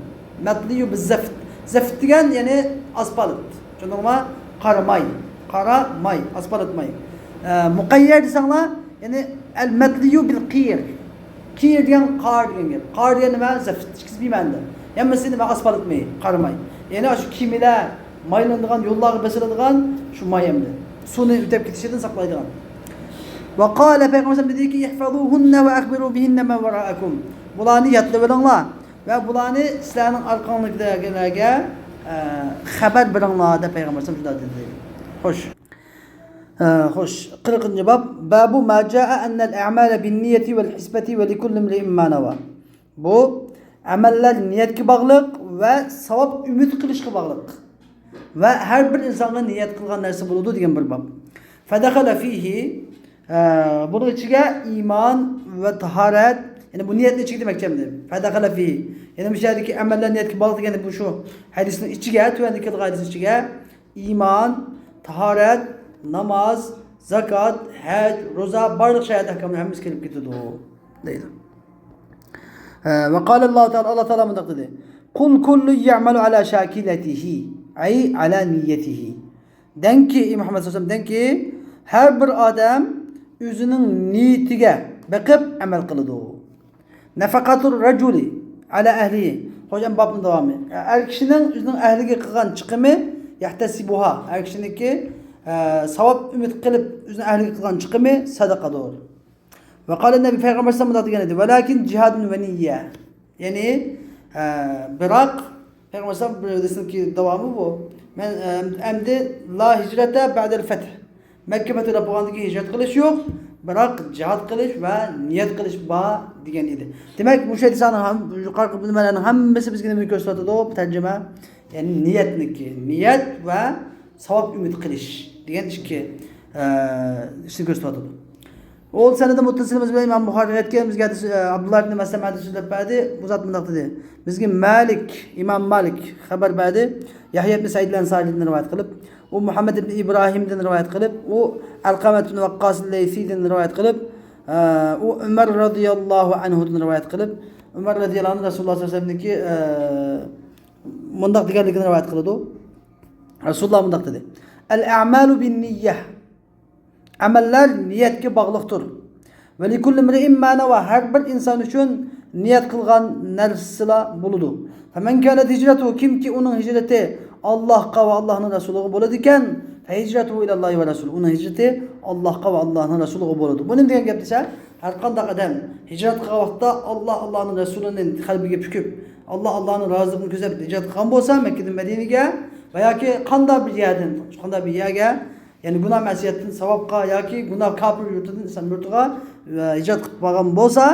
مەتلىيۇ بىز زەفت. زەفت دېگەن، يەنى ئاسپالت. چۈشەندىڭلارمۇ؟ قارا ماي. قارا ماي. ئاسپالت ماي. ئە، مۇقەييەر دېسەڭلار، يەنى ئەل مەتلىيۇ بىل قىيىر. قىيىر دېگەن قار دېگەن گەپ. قار دېگەن نېمە؟ زەفت. ئىككىسى بىر مەنىدە. ھەممىسى نېمە؟ ئاسپالت مېيى، قارا ماي. يەنى شۇ كېمىلەر مايلىنىدىغان، يوللارغا بېسىلىدىغان شۇ ماي ئەمدى. سۇنى ئۆتۈپ كېتىشىدىن ساقلايدىغان. ۋە قالە، پەيغەمبەر ئەلەيھىسسالام دېدىكى، ئىھفەزۇھۇننە ۋە ئەخبىرۇ بىھىننە مەن ۋەرائەكۇم. بۇلارنى يادلىۋېلىڭلار ۋە بۇلارنى سىلەرنىڭ ئارقاڭدىكىلەرگە، ئە، خەۋەر بېرىڭلار دەپ پەيغەمبەر ئەلەيھىسسالام شۇنداق دېدى. خوش. ئە، خوش. قىرىقىنچى باب. بابۇ ما جاءە ئەننەل ئەمالە بىننىيەتى ۋەل ھىسبەتى ۋە لىكۇللى ئىمرىئىن ما نەۋا. بۇ ئەمەللەر نىيەتكە باغلىق ۋە ساۋاب ئۈمىد قىلىشقا باغلىق. ۋە ھەر بىر ئىنسانغا نىيەت قىلغان نەرسە بولىدۇ دېگەن بىر باب. فەدەخەلە فىھى، ئە، بۇنىڭ ئىچىگە ئىمان ۋە تاھارەت، يەنى بۇ نىيەتنىڭ ئىچىگە دېمەكچى ئەمدى. فەدەخەلە فىھى. يەنى مۇشۇ يەردىكى ئەمەللەر نىيەتكە باغلىق دېگەن بۇ شۇ ھەدىسنىڭ ئىچىگە، تۆۋەندىكى ھەدىسنىڭ ئىچىگە ئىمان، تاھارەت، ناماز، زاكات، ھەج، روزا، بارلىق شەرىئەت ئەھكاملىرى ھەممىسى كىرىپ كېتىدۇ، دەيدۇ. ھە، ۋە قالەللاھۇ تەئالا، ئاللا تائالا مۇنداق دېدى: قۇل كۇللۇن يەئمەلۇ ئەلا شاكىلەتىھى، ئەي ئەلا نىيەتىھى. دەڭكى، ئى مۇھەممەد سەللەللاھۇ ئەلەيھى ۋەسەللەم، دەڭكى، ھەر بىر ئادەم ئۆزىنىڭ نىيىتىگە بېقىپ ئەمەل قىلىدۇ. نەفەقەتۇر رەجۇلى ئەلا ئەھلىھى. خوش، ئەمدى بابنىڭ داۋامى. ئەر كىشىنىڭ ئۆزىنىڭ ئەھلىگە قىلغان چىقىمى، يەھتەسىبۇھا. ئەر كىشىنىڭكى، ئە، ساۋاب ئۈمىد قىلىپ ئۆزىنىڭ ئەھلىگە قىلغان چىقىمى سەدىقىدۇر. ۋە قالە نەبى، پەيغەمبەر سەللەللاھۇ ئەلەيھى ۋەسەللەم مۇنداق دېگەن ئىدى: ۋەلاكىن جىھادۇن ۋە نىييە. يەنى، ئە، بىراق پەيغەمبەر ئەلەيھىسسالام بىر ھەدىسنىڭكى داۋامى بۇ. مەن، ئە، ئەمدى لا ھىجرەتە بەئدەل فەتھ. مەككە پەتھى بولغاندىن كېيىن ھىجرەت قىلىش يوق. بىراق جىھاد قىلىش ۋە نىيەت قىلىش بار دېگەن ئىدى. دېمەك، مۇشۇ ھەدىسلەرنىڭ ھەم، يۇقىرىقى نېمىلەرنىڭ ھەممىسى بىزگە نېمىنى كۆرسىتىۋاتىدۇ؟ بۇ تەرجىمە، يەنى نىيەتنىكى، نىيەت ۋە ساۋاب ئۈمىد قىلىش دېگەن ئىككى، ئە، ئىشنى كۆرسىتىۋاتىدۇ. ئۇ سەنەدى مۇتتەسىلىمىز بىلەن ئىمام بۇخارىغا يەتكەن، بىزگە ھەدىس، ئە، ئابدۇللا ئىبن مەسلەمە ھەدىس سۆزلەپ بەردى. بۇ زات مۇنداق دېدى: بىزگە مالىك، ئىمام مالىك خەۋەر بەردى. يەھيا ئىبن سەئىد ئەنسارىدىن رىۋايەت قىلىپ، ئۇ مۇھەممەد ئىبن ئىبراھىمدىن رىۋايەت قىلىپ، ئۇ ئەلقەمەت ئىبن ۋەققاس لەيسىدىن رىۋايەت قىلىپ، ئە، ئۇ ئۆمەر رەزىياللاھۇ ئەنھۇدىن رىۋايەت قىلىپ، ئۆمەر رەزىياللاھۇ ئەنھۇ رەسۇلۇللا سەللەللاھۇ ئەلەيھى ۋەسەللەمنىڭكى، ئە، مۇنداق دېگەنلىكىنى رىۋايەت قىلىدۇ. رەسۇلۇللا مۇنداق دېدى: ئەل ئەمالۇ بىن نىييە. ئەمەللەر نىيەتكە باغلىقتۇر. ۋە لىكۇللى ئىمرىئىن ما نەۋا، ھەر بىر ئىنسان ئۈچۈن نىيەت قىلغان نەرسىلا بولىدۇ. فەمەن كانەت ھىجرەتۇھۇ، كىمكى ئۇنىڭ ھىجرىتى ئاللاھقا ۋە ئاللاھنىڭ رەسۇلىغا بولىدىكەن، فەھىجرەتۇھۇ ئىلەللاھى ۋە رەسۇلىھ، ئۇنىڭ ھىجرىتى ئاللاھقا ۋە ئاللاھنىڭ رەسۇلىغا بولىدۇ. بۇ نېمە دېگەن گەپ دېسە، ھەر قانداق ئادەم ھىجرەت قىلغان ۋاقىتتا ئاللاھ، ئاللاھنىڭ رەسۇلىنى قەلبىگە پۈكۈپ، ئاللاھ، ئاللاھنىڭ رازىلىقىنى كۆزلەپ ھىجرەت قىلغان بولسا، مەككىدىن مەدىنىگە ۋە ياكى قانداق بىر يەردىن، قانداق بىر يەرگە، يەنى گۇناھ مەسىيەتتىن ساۋابقا ياكى گۇناھ كاپىر يۇرتىدىن ئىسلام يۇرتىغا، ئە، ھىجرەت قىلىپ بارغان بولسا،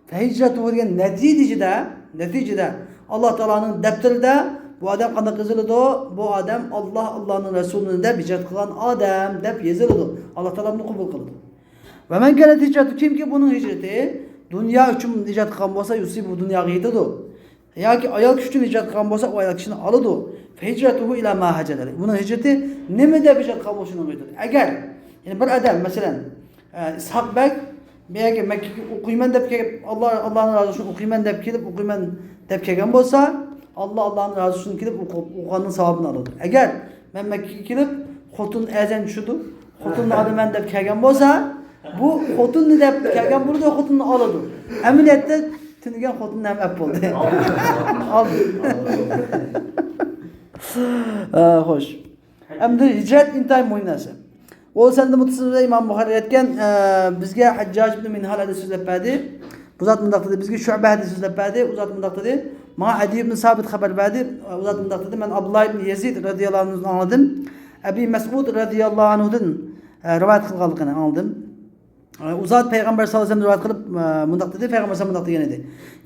فەھىجرەتۇھۇ دېگەن نەتىجىدە، نەتىجىدە ئاللاھ تائالانىڭ دەپتىرىدە بۇ ئادەم قانداق يېزىلىدۇ؟ بۇ ئادەم ئاللاھ، ئاللاھنىڭ رەسۇلىنى دەپ ھىجرەت قىلغان ئادەم دەپ يېزىلىدۇ. ئاللاھ تائالا بۇنى قوبۇل قىلىدۇ. ۋە مەن كانەت ھىجرەتۇ، كىمكى بۇنىڭ ھىجرىتى دۇنيا ئۇچۇن ھىجرەت قىلغان بولسا، يۇسىبۇ، دۇنياغا يېتىدۇ. ياكى ئايال كىشى ئۈچۈن ھىجرەت قىلغان بولسا، ئۇ ئايال كىشىنى ئالىدۇ. فەھىجرەتۇھۇ ئىلا ما ھاجەرە ئىلەيھ. ئۇنىڭ ھىجرىتى نېمە دەپ ھىجرەت قىلغان بولسا، شۇنىڭغا يېتىدۇ. ئەگەر، يەنى بىر ئادەم، مەسىلەن، ئە، ئىسھاق بەگ بۇ يەرگە مەككىگە ئوقۇيمەن دەپ كېلىپ، ئاللاھ، ئاللاھنىڭ رازىلىقى ئۈچۈن ئوقۇيمەن دەپ كېلىپ، ئوقۇيمەن دەپ كەلگەن بولسا، ئاللاھ، ئاللاھنىڭ رازىلىقى ئۈچۈن كېلىپ ئوقۇپ، ئوقۇغاننىڭ ساۋابىنى ئالىدۇ. ئەگەر مەن مەككىگە كېلىپ، خوتۇن ئەزان چۈشىدۇ، خوتۇننى ئالىمەن دەپ كەلگەن بولسا، بۇ خوتۇننى دەپ كەلگەن بولىدۇ، خوتۇننى ئالىدۇ. ئەمەلىيەتتە تۈنىگەن خوتۇننى ھەم ئەپ بولدى. ئالدى. ئە، خوش. ئەمدى ھىجرەت ئىنتايىن مۇھىم نەرسە. ئۇ سەنەدى مۇتتەسىل ئىمام بۇخارىغا يەتكەن، ئە، بىزگە ھەججاج ئىبن مىنھال ھەدىس سۆزلەپ بەردى. بۇ زات مۇنداق دېدى. بىزگە شۇئبە ھەدىس سۆزلەپ بەردى. ئۇ زات مۇنداق دېدى. ماڭا ئەدى ئىبن سابىت خەۋەر بەردى. ئۇ زات مۇنداق دېدى. مەن ئابدۇللا ئىبن يەزىد رەزىياللاھۇ ئەنھۇدىن ئاڭلىدىم. ئەبى مەسئۇد رەزىياللاھۇ ئەنھۇدىن، ئە، رىۋايەت قىلغانلىقىنى ئاڭلىدىم. ئۇ زات پەيغەمبەر ساللاللاھۇ ئەلەيھى ۋەسەللەم رىۋايەت قىلىپ، ئە، مۇنداق دېدى، پەيغەمبەر ساللاللاھۇ ئەلەيھى ۋەسەللەم مۇنداق دېگەن ئىدى: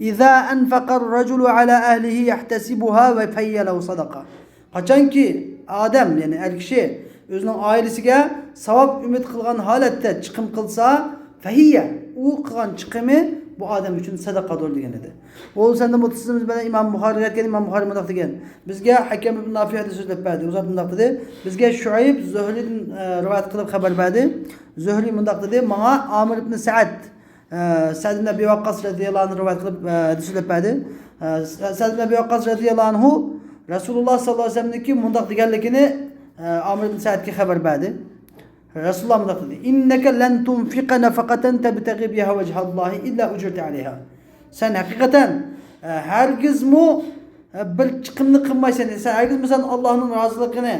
إذا أنفق الرجل على أهله يحتسبها فهي له صدقة. قاچانكى ئادەم، يەنى ئەر كىشى ئۆزىنىڭ ئائىلىسىگە ساۋاب ئۈمىد قىلغان ھالەتتە چىقىم قىلسا، فەھىيە، ئۇ قىلغان چىقىمى بۇ ئادەم ئۈچۈن سەدەقەدۇر دېگەن ئىدى. ئۇ سەنەدى مۇتتەسىل بىلەن ئىمام بۇخارىغا يەتكەن، ئىمام بۇخارى مۇنداق دېگەن: بىزگە ھەكەم ئىبن نافىئ ھەدىس سۆزلەپ بەردى. ئۇ زات مۇنداق دېدى: بىزگە شۇئەيب زۆھرىدىن، ئە، رىۋايەت قىلىپ خەۋەر بەردى. زۆھرى مۇنداق دېدى: ماڭا ئامىر ئىبن سەئد، ئە، سەئد ئىبن ئەبى ۋەققاس رەزىياللاھۇ ئەنھۇ رىۋايەت قىلىپ، ئە، ھەدىس سۆزلەپ بەردى. ئە، سە-، سەئد ئىبن ئەبى ۋەققاس رەزىياللاھۇ ئەنھۇ رەسۇلۇللا ساللاللاھۇ ئەلەيھى ۋەسەللەمنىڭكى مۇنداق دېگەنلىكىنى، ئە، ئامىر ئىبن سەئدكە خەۋەر بەردى. رەسۇلۇللا مۇنداق دېدى: إنك لن تنفق نفقة تبتغي بها وجه الله إلا أجرت عليها. سەن ھەقىقەتەن، ئە، ھەرگىزمۇ، ئە، بىر چىقىمنى قىلمايسەن. سەن ھەرگىزمۇ سەن ئاللاھنىڭ رازىلىقىنى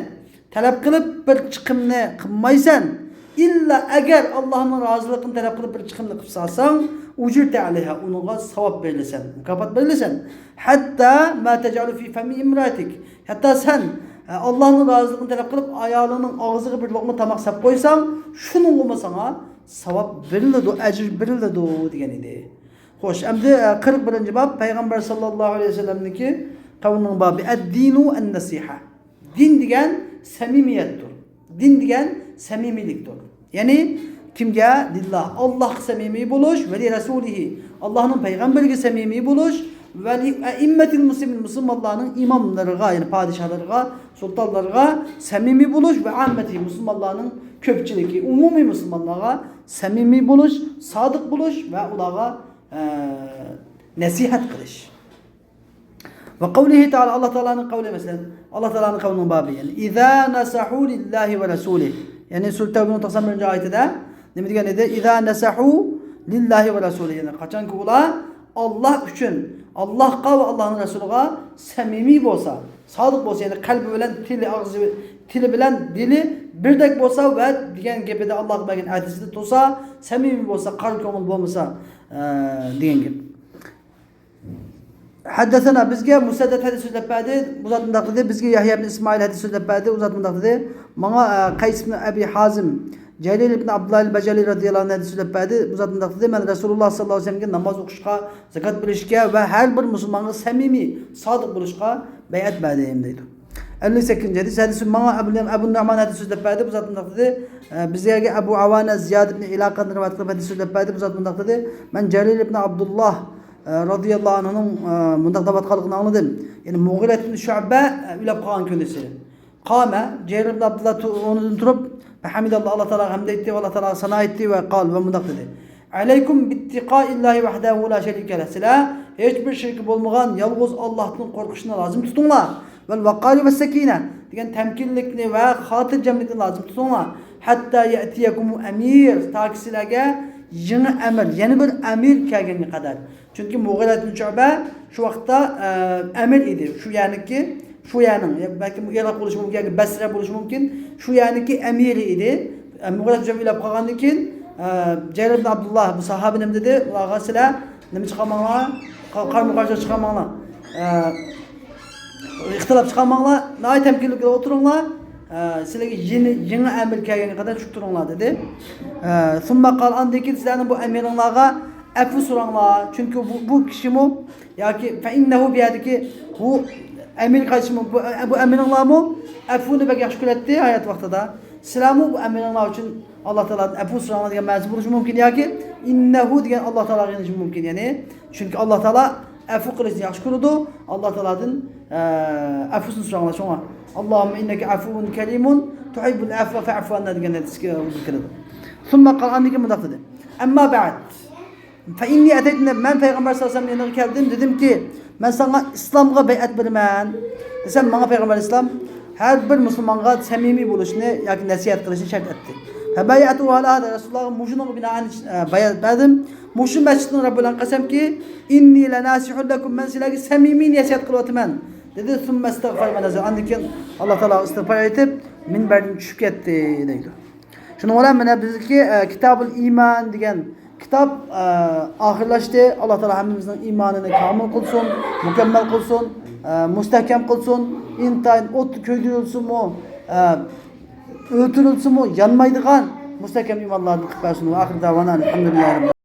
تەلەپ قىلىپ بىر چىقىمنى قىلمايسەن. ئىللا ئەگەر ئاللاھنىڭ رازىلىقىنى تەلەپ قىلىپ بىر چىقىمنى قىلىپ سالساڭ، أجرت عليها، ئۇنىڭغا ساۋاب بېرىلىسەن، مۇكاپات بېرىلىسەن. حتى ما تجعل في فم امرأتك، ھەتتا سەن، ئە، ئاللاھنىڭ رازىلىقىنى تەلەپ قىلىپ ئايالىڭنىڭ ئاغزىغا بىر لوقما تاماق ساپ قويساڭ، شۇنىڭغىمۇ ساڭا ساۋاب بېرىلىدۇ، ئەجىر بېرىلىدۇ دېگەن ئىدى. خوش، ئەمدى، ئە، قىرىق بىرىنچى باب، پەيغەمبەر ساللاللاھۇ ئەلەيھى ۋەسەللەمنىڭكى قەۋلىنىڭ بابى. الدين النصيحة. دىن دېگەن سەمىمىيەتتۇر. دىن دېگەن سەمىمىيلىكتۇر. يەنى كىمگە؟ لله، ئاللاھقا سەمىمىي بولۇش، ولرسوله، ئاللاھنىڭ پەيغەمبىرىگە سەمىمىي بولۇش، ولأئمة المسلمين، مۇسۇلمانلارنىڭ ئىماملىرىغا، يەنى پادىشاھلىرىغا، سۇلتانلىرىغا سەمىمىي بولۇش، وعامته، مۇسۇلمانلارنىڭ كۆپچىلىكى، ئومۇمىي مۇسۇلمانلارغا سەمىمىي بولۇش، سادىق بولۇش ۋە ئۇلارغا، ئە، نەسىھەت قىلىش. وقوله تعالى، ئاللا تائالانىڭ قەۋلى، مەسىلەن، ئاللا تائالانىڭ قەۋلىنىڭ بابى، يەنى إذا نصحوا لله ورسوله، يەنى سۈرە تەۋبىنىڭ توقسان بىرىنچى ئايىتىدە نېمە دېگەن ئىدى؟ إذا نصحوا لله ورسوله، يەنى قاچانكى ئۇلار ئاللا ئۈچۈن، ئاللاھقا ۋە ئاللاھنىڭ رەسۇلىغا سەمىمىي بولسا، سادىق بولسا، يەنى قەلبى بىلەن تىلى، ئاغزى، تىلى بىلەن دىلى بىردەك بولسا ۋە دېگەن گېپىدە، ئاللاھقا بەرگەن ئەھدىسىدە تۇرسا، سەمىمىي بولسا، قارا كۆڭۈل بولمىسا، ئە، دېگەن گەپ. حدثنا، بىزگە مۇسەددەد ھەدىس سۆزلەپ بەردى، ئۇ زات مۇنداق دېدى. بىزگە يەھيا ئىبن ئىسمائىل ھەدىس سۆزلەپ بەردى، ئۇ زات مۇنداق دېدى. ماڭا، ئە، قەيس ئىبن ئەبى ھازىم جەرىر ئىبن ئابدۇللاھ ئەل بەجەلى رەزىيەللاھۇ ئەنھۇ ھەدىس سۆزلەپ بەردى. بۇ زات مۇنداق دېدى، مەن رەسۇلۇللاھ سەللەللاھۇ ئەلەيھى ۋەسەللەمگە ناماز ئوقۇشقا، زاكات بېرىشكە ۋە ھەر بىر مۇسۇلمانغا سەمىمىي، سادىق بولۇشقا بەيئەت بەردىم دەيدۇ. ئەللىك سەككىزىنچى ھەدىس، ھەدىس ماڭا ئەبۇ، ئەبۇ نۇئمان ھەدىس سۆزلەپ بەردى. بۇ زات مۇنداق دېدى، ئە، بىزگە ئەبۇ ئاۋانە زىياد ئىبن ئىلاقەدىن رىۋايەت قىلىپ ھەدىس سۆزلەپ بەردى. بۇ زات مۇنداق دېدى، مەن جەرىر ئىبن ئابدۇللاھ، ئە، رەزىيەللاھۇ ئەنھۇنىڭ، ئە، مۇنداق دەۋاتقانلىقىنى ئاڭلىدىم. يەنى مۇغىرەت ئىبن شۇئبە، ئە، ئۆلۈپ قالغان كۈنىسى. قام، جەرىر ئىبن ئابدۇللاھ تۇ-، ئورنىدىن تۇرۇپ، فەھمىدەللاھ، ئاللاھ تائالاغا ھەمد ئېيتتى ۋە ئاللاھ تائالاغا سانا ئېيتتى ۋە قال، ۋە مۇنداق دېدى، ئەلەيكۇم بىتتىقائىللاھى ۋەھدەھۇ لا شەرىكە لەھ. سىلەر ھېچبىر شېرىكى بولمىغان يالغۇز ئاللاھتىن قورقۇشنى لازىم تۇتۇڭلار. ۋەل ۋەقارى ۋەس سەكىنە دېگەن تەمكىنلىكنى ۋە خاتىرجەملىكنى لازىم تۇتۇڭلار. ھەتتا يەتىيەكۇمۇل ئەمىر، تاكى سىلەرگە يېڭى ئەمىر، يەنە بىر ئەمىر كەلگەنگە قەدەر. چۈنكى مۇغىرەت بىن شۇئبە شۇ ۋاقىتتا، ئە، ئەمىر ئىدى. شۇ يەرنىكى، شۇ يەرنىڭ، يا بەلكىم ئۇ ئىراق بولۇشى مۇمكىن ياكى بەسرە بولۇشى مۇمكىن. شۇ يەرنىكى ئەمىرى ئىدى. ئە، مۇغىرەت بىن شۇئبە ئۆلۈپ قالغاندىن كېيىن، ئە، جەرىر بىن ئابدۇللاھ بۇ ساھابە نېمە دېدى؟ ئۇلارغا، سىلەر نېمە چىقارماڭلار، قا-، قارمۇ قارشىلىق چىقارماڭلار. ئە، ئىختىلاپ چىقارماڭلار، ناھايىتى تەمكىنلىك بولۇپ ئولتۇرۇڭلار. ئە، سىلەرگە يېڭى، يېڭى ئەمىر كەلگەنگە قەدەر چۈشۈپ تۇرۇڭلار دېدى. ئە، ثم قال، ئاندىن كېيىن سىلەرنىڭ بۇ ئەمىرىڭلارغا ئەپۇ سوراڭلار. چۈنكى بۇ، بۇ كىشىمۇ ياكى فەئىننەھۇ بۇ يەردىكى بۇ ئەمىر قايسىمۇ، بۇ، بۇ ئەمىرىڭلارمۇ ئەپۇنى بەك ياخشى كۆرەتتى ھايات ۋاقتىدا. سىلەرمۇ بۇ ئەمىرىڭلار ئۈچۈن ئاللاھ تائالادىن ئەپۇ سوراڭلار دېگەن مەنىسى بولۇشى مۇمكىن ياكى ئىننەھۇ دېگەن ئاللاھ تائالاغا يېنىشى مۇمكىن. يەنى، چۈنكى ئاللاھ تائالا ئەپۇ قىلىشنى ياخشى كۆرىدۇ. ئاللاھ تائالادىن، ئە، ئەپۇسىنى سوراڭلار. شۇڭا، اللهم إنك عفو كريم تحب العفو فاعف عنا دېگەن ھەدىسكە كىرىدۇ. ثم قال، ئاندىن كېيىن مۇنداق دېدى. أما بعد، فإني أتيت، مەن پەيغەمبەر سەللەللاھۇ ئەلەيھى ۋەسەللەم يېنىغا كەلدىم، دېدىمكى، مەن ساڭا ئىسلامغا بەيئەت بېرىمەن دېسەم، ماڭا پەيغەمبەر ئەلەيھىسسالام ھەر بىر مۇسۇلمانغا سەمىمىي بولۇشنى ياكى نەسىھەت قىلىشنى شەرت ئەتتى. فبايعته على هذا، رەسۇلۇللاھقا مۇشۇنىڭغا بىنائەن، ئە، بەيئەت بەردىم. مۇشۇ مەسچىتنىڭ رەببى بىلەن قەسەمكى، إني لناصح لكم، مەن سىلەرگە سەمىمىي نەسىھەت قىلىۋاتىمەن، دېدى. ثم استغفر ونزل، ئاندىن كېيىن ئاللاھ تائالاغا ئىستىغپار ئېيتىپ، مىنبەردىن چۈشۈپ كەتتى، دەيدۇ. شۇنىڭ بىلەن مانا بىزدىكى، ئە، كىتابۇل ئىمان دېگەن كىتاب، ئە، ئاخىرلاشتى. ئاللاھ تائالا ھەممىمىزنىڭ ئىمانىنى كامىل قىلسۇن، مۇكەممەل قىلسۇن، ئە، مۇستەھكەم قىلسۇن. ئىنتايىن ئوتتا كۆيدۈرۈلسىمۇ، ئە، ئۆلتۈرۈلسىمۇ يانمايدىغان مۇستەھكەم ئىمانلاردىن قىلىپ بەرسۇن. ۋە ئاخىر دەۋانا ئەلھەمدۇلىللاھى رەببىل